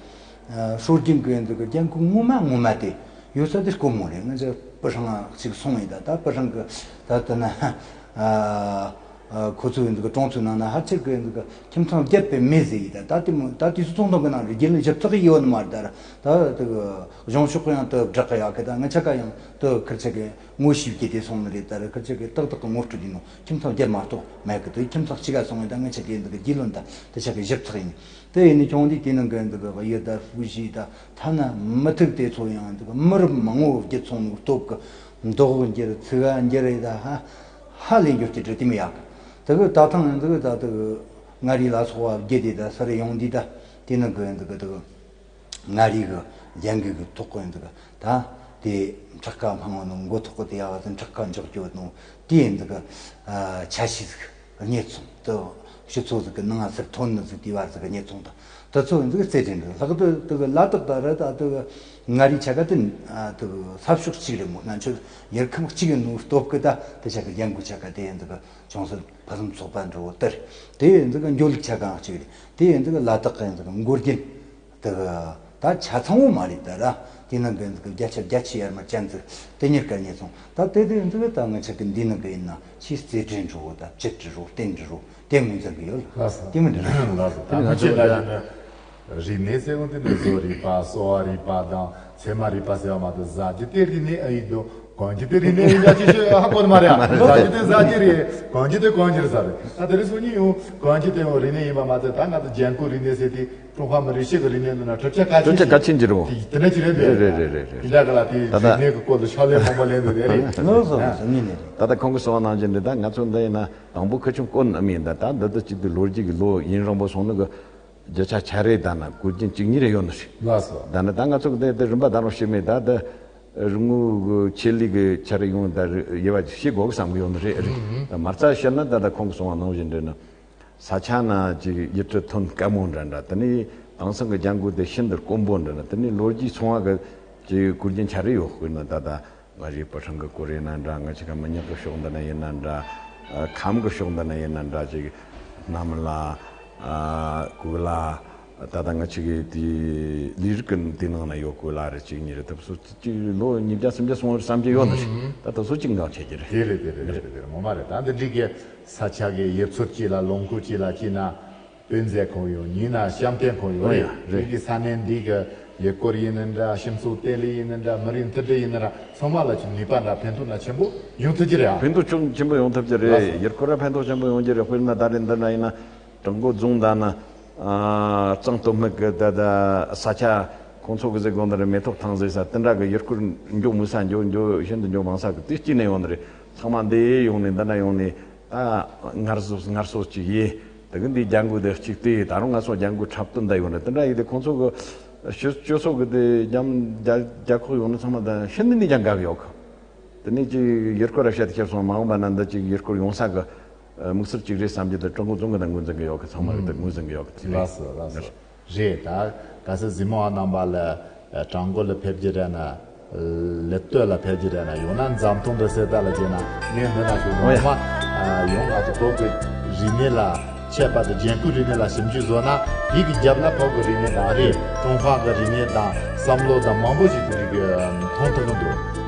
སྲོལ་རྒྱུན་གི་ཡིན་ཟིག་གི་རྒྱན་གོས་ངོ་མ་ངོ་མ་དེ་ཡོད་ས་དེ་དཀོན་མོ་རེད། ང་ཚོ་པི་ཧྲང་ཅིག་སོང་ཡིན་ད་ད་པི་ཧྲང་གི་ད་ལྟ་ན། ཨ། ཨ། ཁོ་ཚོ་ཡིན་འདུག་གྲོང་ཚོའི་ནང་ན་ཕལ་ཆེར་གི་འདུག་ཁྱིམ་ཚང་བརྒྱད་པའི་མི་ཟིག་ཡིན་ད། ད་དེ་མོ་ད་དུས་སུ་ཚོང་དོན་གི་ནང་རེ་རྒྱུན་ལ་ཞིབ་ཚགས་ཡོད་ནི་མ་རེད་ད་ར། ད་དེ་གི་གཞུང་ཕྱོགས་གི་ཡང་དུ་བསྒྲགས་གི་ཡག་གི་ད་ང་ཆ་ག་ཡང་དུ་ཁིར་ཆ་གི་ངོ་ཤེས་ཀྱི་དེ་སོང་ནི་རེད་ད་ར། ཁིར་ཆ་གི་ཏག་ཏག་གི་ངོ་སྤྲོད་ཡིན་ནོ་ཁྱིམ་ཚང་བརྒྱད་མ་གཏོགས་མེད་གི། དུ་ཁྱིམ་ཚང་གཅིག་ག་སོང་ཡིན་ད་ང་ཆ་གི་འདུག་རྒྱུས་ལོན་ད་དེ་ཆ་གི་ཞིབ་ཚགས་ཡིན། དེ་ཡིན་ནི་ཁྱོང་དེ་དེ་ནང་གི་འདུག་གི་ཡི་ད་ཧྥུ་ཞི་ད་ཐ་ན་མི་ཐུག་དེ་ཚོ་ཡང་འདུག་མི་རབས་མང་བོ་བརྒྱུད་སོང་ནོ་སྟོབས་གི་མདོག་འགྱུར་ཚིག་འགྱུར་ཡི་ད་ཧ། ཧ་ལས་འགྱུར་གྱི་འདྲ་དེ་མི་ཡག་གི། དེ་གི་ད་ཐང་འདི་གི་ད་དེ་གི་མངའ་རིས་ལ་སོགས་པ་བརྒྱུད་དེ་ད་ས་རེ་ཡོང་འདི་ད་དེ་ནི་གི་འདི་གི་དེ་གི་མངའ་རིས་གི་རྒྱན་གོས་གི་ཐོག་གི་འདི་གི་ད་དེ་ཁྲག་ཁ་འཕང་བ་ནི་མགོ་ཐོག་གི་དེ་ཡག་བ་དེ་ཁྲག་ཁ་འཇོག་རྒྱུ་ནོ་དེ་འདི་གི་ཆ་ཤས་ཟིག་རྙེད་སོང་། དེ་ཕྱི་ཚོ་ཟིག་གི་ནང་ང་སར་ཐོན་ནི་ཟིག་དེ་བར་ཟིག་གི་རྙེད་སོང་ད། དེ་ཚོ་འདི་གི་རྩེད་འགྲན་རེད། ལྷག་ཏུ་དེ་གི་ལ་དྭགས་ད་ར་ད་དེ་གི་མངའ་རིས་ཆ་ག་དེ་དེ་གི་ས་ཕྱོགས་གཅིག་རེད་མོ། ང་ཚོ་ཡུལ་ཁམས་གཅིག་ཡིན་ནོ་སྟོབས་གི་ད་དེ་ཆ་གི་རྒྱན་གོས་ཆ་ག་དེ་ཡིན་དེ་གི་ཅུང་ཟད་ཕུན་སུམ་ཚོགས་པ་འདྲ་བོ་དེ་རེད། དེ་ཡིན་དེ་གི་འགྱོ་ལུགས་ཆ་གའང་གཅིག་རེད། དེ་ཡིན་དེ་གི་ལ་དྭགས་གི་ཡིན་དེ་གི་མགོ་རྒྱན་དེ་གི་ད་ཆ་ཚང་བོ་མ་རེད་ད་ར། དེ་ནང་གི་ཡིན་དེ་གི་བརྒྱ་ཆ་བརྒྱད་ཅུ་ཡར་མར་ཅན་ཟིག་དེ་གཉེར་ག་རྙེད་སོང་ད། དེ་དེ་ཡིན་དེ་གི་ད་ང་ཆ་གི་འདི་ནང་གི་ཡིན་ན་ཆེས་རྩེད་འགྲན་འདྲ་བོ་ད་བཅུད་འདྲ་བོ་རྟེན་འདྲ་བོ། དེ་ངོས་འཛིན་གི་ཡོད། ལགས་སོ། དེ་མི་འདྲ། ལགས་སོ། ད་ང་ཚོ་ད་ཡིན་ན་རིག་གནས་ཟེར་བ་དེ་ནི་བཟོ་རིག་པ། གསོ་བ་རིག་པ་དང་ཚད་མ་རིག་པ་ཟེར་བ་མ་གཏོགས་ཟ་རྒྱུ་དེ་རིག་གནས་ཨེ་ཡིན་དོ། གོན་རྒྱུ་དེ་རིག་གནས་ཡིན་ད་ཅི་ཞིག་ཧ་གོ་ནི་མ་རེད་ཨ། ཟ་རྒྱུ་དེ་ཟ་རྒྱུ་རེད། གོན་རྒྱུ་དེ་གོན་རྒྱུ་རེད་ཟ་རེད། ད་དེ་རིང་སང་ཉིན་ཡང་གོན་རྒྱུ་དེ་ཡང་རིག་གནས་ཡིན་པ་མ་ཚད་ད་ང་ཚོ་རྒྱན་གོས་རིག་གནས་ཟེར་དེ་ཀྲུང་ཧྭ་མི་རིགས་ཤིག་གི་རིག་གནས་ནང་ན་གྲུབ་ཆ་གལ་ཆེན་གྲུབ་ཆ་གལ་ཆེན་ཅིག་རེད་མོ། དེ་དེ་འདྲ་ཅིག་རེད་པས། རེད་རེད་རེད་རེད། དེ་འདྲ་ག་ལ་དེ་ད་ད་རིག་གནས་ཀྱི་སྐོར་ལ་ཕྱག་ལས་མང་པོ་ལས་འདུག་དེ་རེད། ལགས་སོ། ལགས་སོ། ཉིན་ནས་རེད། ད་ལྟ་ཁོང་གིས་གསུངས་པ་ནང་བཞིན་རེད། ད་ང་ཚོ་འདི་ཡིན་ན། དང་པོ་ཁུ་ཆུང་དཀོན་ཨ་མིན་ད་ད་འདི་ལྟ་གཅིག་ཏུ་ལོ་རྒྱུས་ཀྱི་ལོ་ཡུན་རིང་པོ་སོང་ནི་གི་རྒྱུ་ཆ་ཆ་རེ་ད་ན་གོ་རྒྱུ་གཅིག་གཉིས་རེ་ཡོད་ནི་རེད། ལགས་སོ། ད་ནི་ད་ང་ཚོ་གི་དེ་དེ་རིམ་པ་ད་རུང་ཤེས་མེད། ད་དེ་རིག་དངོས་གི་ཆེད་ལས་གི་ཆ་རེ་ཡོང་ད་དབྱེ་བ་ཅིག་ཤེས་དགོས་གི་བསམ་གི་ཡོད་ནི་རེད། རེད། ད་མ་རྩ་བཤད་ན་ད་ད་ཁོང་གིས་གསུངས་པ་ནང་བཞིན་རེད་ན། ས་ཆ་ན་ཅིག་ཡུལ་གྲུ་ཐོན་དཀའ་མོ་འདྲ་འདྲ། དེ་ནས་དེང་སང་གི་རྒྱན་གོས་དེ་ཤིན་ཏུ་དཀོན་པོ་འདྲ་འདྲ། དེ་ནས་ལོ་རྒྱུས་སོང་བ་གི་ཅིག་གོ་རྒྱུ་ཆ་རེ་ཡོད། དཔེར་ན་ད་ད། མངའ་རིས་པི་ཧྲེང་གི་སྐོར་ཡིན་ན་འདྲ། ང་ཅག་གི་མི་ཉག་གི་ཕྱོགས་འདི་ན་ཡིན་ན་འདྲ། ཨ། ཁམས་གི་ཕྱོགས་འདི་ན་ཡིན་ན་འདྲ། ཅིག་གནམ་ལ། ཨ། གོས་ལ། ད་ལྟ་ང་ཅག་གི་དེ་ལས་རིགས་ཀྱི་དེ་ནང་ན་ཡོད། གོས་ལ་རེད། ཅིག་གཉིས་རེད། དེ་ཚོ་ཅིག་ལོ་ཉིས་བརྒྱ་སུམ་བརྒྱ་སོང་བར་བསམ་གྱི་ཡོད་ནི་རེད། ད་དེ་ཚོ་ཅིག་འགངས་ཆེ་གི་རེད། དེ་རེད། དེ་རེད། དེ་རེད། དེ་རེད། ངོ་མ་རེད། ད་འདི་འདྲའི་གི་ས་ཆ་གི་ཡུལ་ཚོ་གཅིག་ལ་ལུང་ཁུག་གཅིག་ལ་སྐྱེས་ན། དཔེ་མཛོད་ཁང་ཡོད། ཉིན་ན་བཤམས་སྟོན་ཁང་ཡོད། ཨོ་ཡ། རེད། རེད། དེ་གི་ས་གནས་འདི་གི་ཡུལ་སྐོར་ཡིན་ན་འདྲ། སྤྱི་ཚོགས་བརྟན་ལྷིང་ཡིན་ན་འདྲ། མི་རིགས་མཐུན་སྒྲིལ་ཡིན་ན་འདྲ། ཚང་མ་ལ་ཅིག་ནུས་པ་འདྲ་ཕན་ཐོགས་འདྲ་ཆེན་པོ་ཡོང་ཐུབ་ཀྱི་རེད་ཨ། ཕན་ཐོགས་ཆེན་ཆེན་པོ་ཡོང་ཐུབ་ཀྱི་རེད། ལགས་སོ། ཡུལ་སྐོར་ལ་ཕན་ཐོགས་ཆེན་པོ་ཡོང་གི་རེད། དཔེར་ན་ད་རེས་འདི་འདྲ་ཡིན་ན་བྲག་འགོ་རྫོང་འདྲ་ན། ཨ། གཙང་སྟོད་སྨད་གི་ད་ད་ས་ཆ་ཁོང་ཚོ་གི་ཟེར་དགོས་འདི་རེད། མེ་ཏོག་ཐང་ཟེར་ས་དེ་འདྲ་གི་ཡུལ་སྐོར་འགྱོ་མི་ས་འགྱོ་འགྱོ་ཤིན་ཏུ་འགྱོ་མང་ས་གི་དེ་སྐྱིད་ནས་ཡོང་ནི་རེད། ཚང་མ་འདི་ཡོང་ནས་འདི་འདྲ་ཡོང་ནས། ད་ངར་གསོ་ངར་གསོ་ཅིག་ཡིན། དེ་གི་འདི་རྒྱན་གོས་དེ་གཅིག་དེ་ད་རུང་ང་ཚོ་རྒྱན་གོས་འཁྲབ་སྟོན་ད་ཡོད་ན་དེ་འདྲ་ཡིན་དེ་ཁོང་ཚོ་གི་སྤྱི་སྤྱི་ཚོགས་གི་དེ་རྒྱམ་རྒྱ་རྒྱ་ཁོག་ཡོང་ན་ཚང་མ་ད་ཤིན་ཏུ་ནས་ཀྱང་དགའ་གི་ཡོད་གི། དེ་ནས་ཅིག་ཡུལ་སྐོར་ར་བཤད་དེ་ཁྱེར་སོང་མ་འོངས་པ་ན་འདི་ཅིག་ཡུལ་སྐོར་ཡོང་ས་གི་དམིགས་བསལ་ཅིག་རེད་བསམ་གྱི་དེ་ཀྲུང་གོ་རྫོང་གི་ད་ངོས་འཛིན་གི་ཡོད་གི། ཚང་མ་གི་ད་ངོས་འཛིན་གི་ཡོད་གི། ལགས་སོ། ལགས་སོ། རེད། ད་གལ་སྲིད་གཟིགས་མོ་བ་རྣམ་པ་ལ་ཨ་བྲག་འགོ་ལ་ཕེབས་རྒྱུ་རེད་ན། ལི་སྟོད་ལ་ཕེབས་རྒྱུ་རེད་ན། ཡང་ན་འཛམ་ཐང་འདི་ཟེར་ད་ལ་བྱས་ན་ངས་འདི་ན་ཞུ་ཨོ་ཡ། ངོ་མ་ཨ་ཡང་ང་ཚོ་བོད་ཀྱི་རིག་གནས་ལ་ཆད་པ་དང་རྒྱན་གོས་རིག་གནས་ལ་ཞིབ་འཇུག་བཟོ་ན་དེ་གི་རྒྱབ་ལ་བོད་ཀྱི་རིག་གནས་དང་རེད། ཀྲུང་ཧྭ་གི་རིག་གནས་དང་བསམ་བློ་དང་མང་པོ་ཞིག་དེ་རིགས་མཐོང་ཐུབ་ཀྱི་འདུག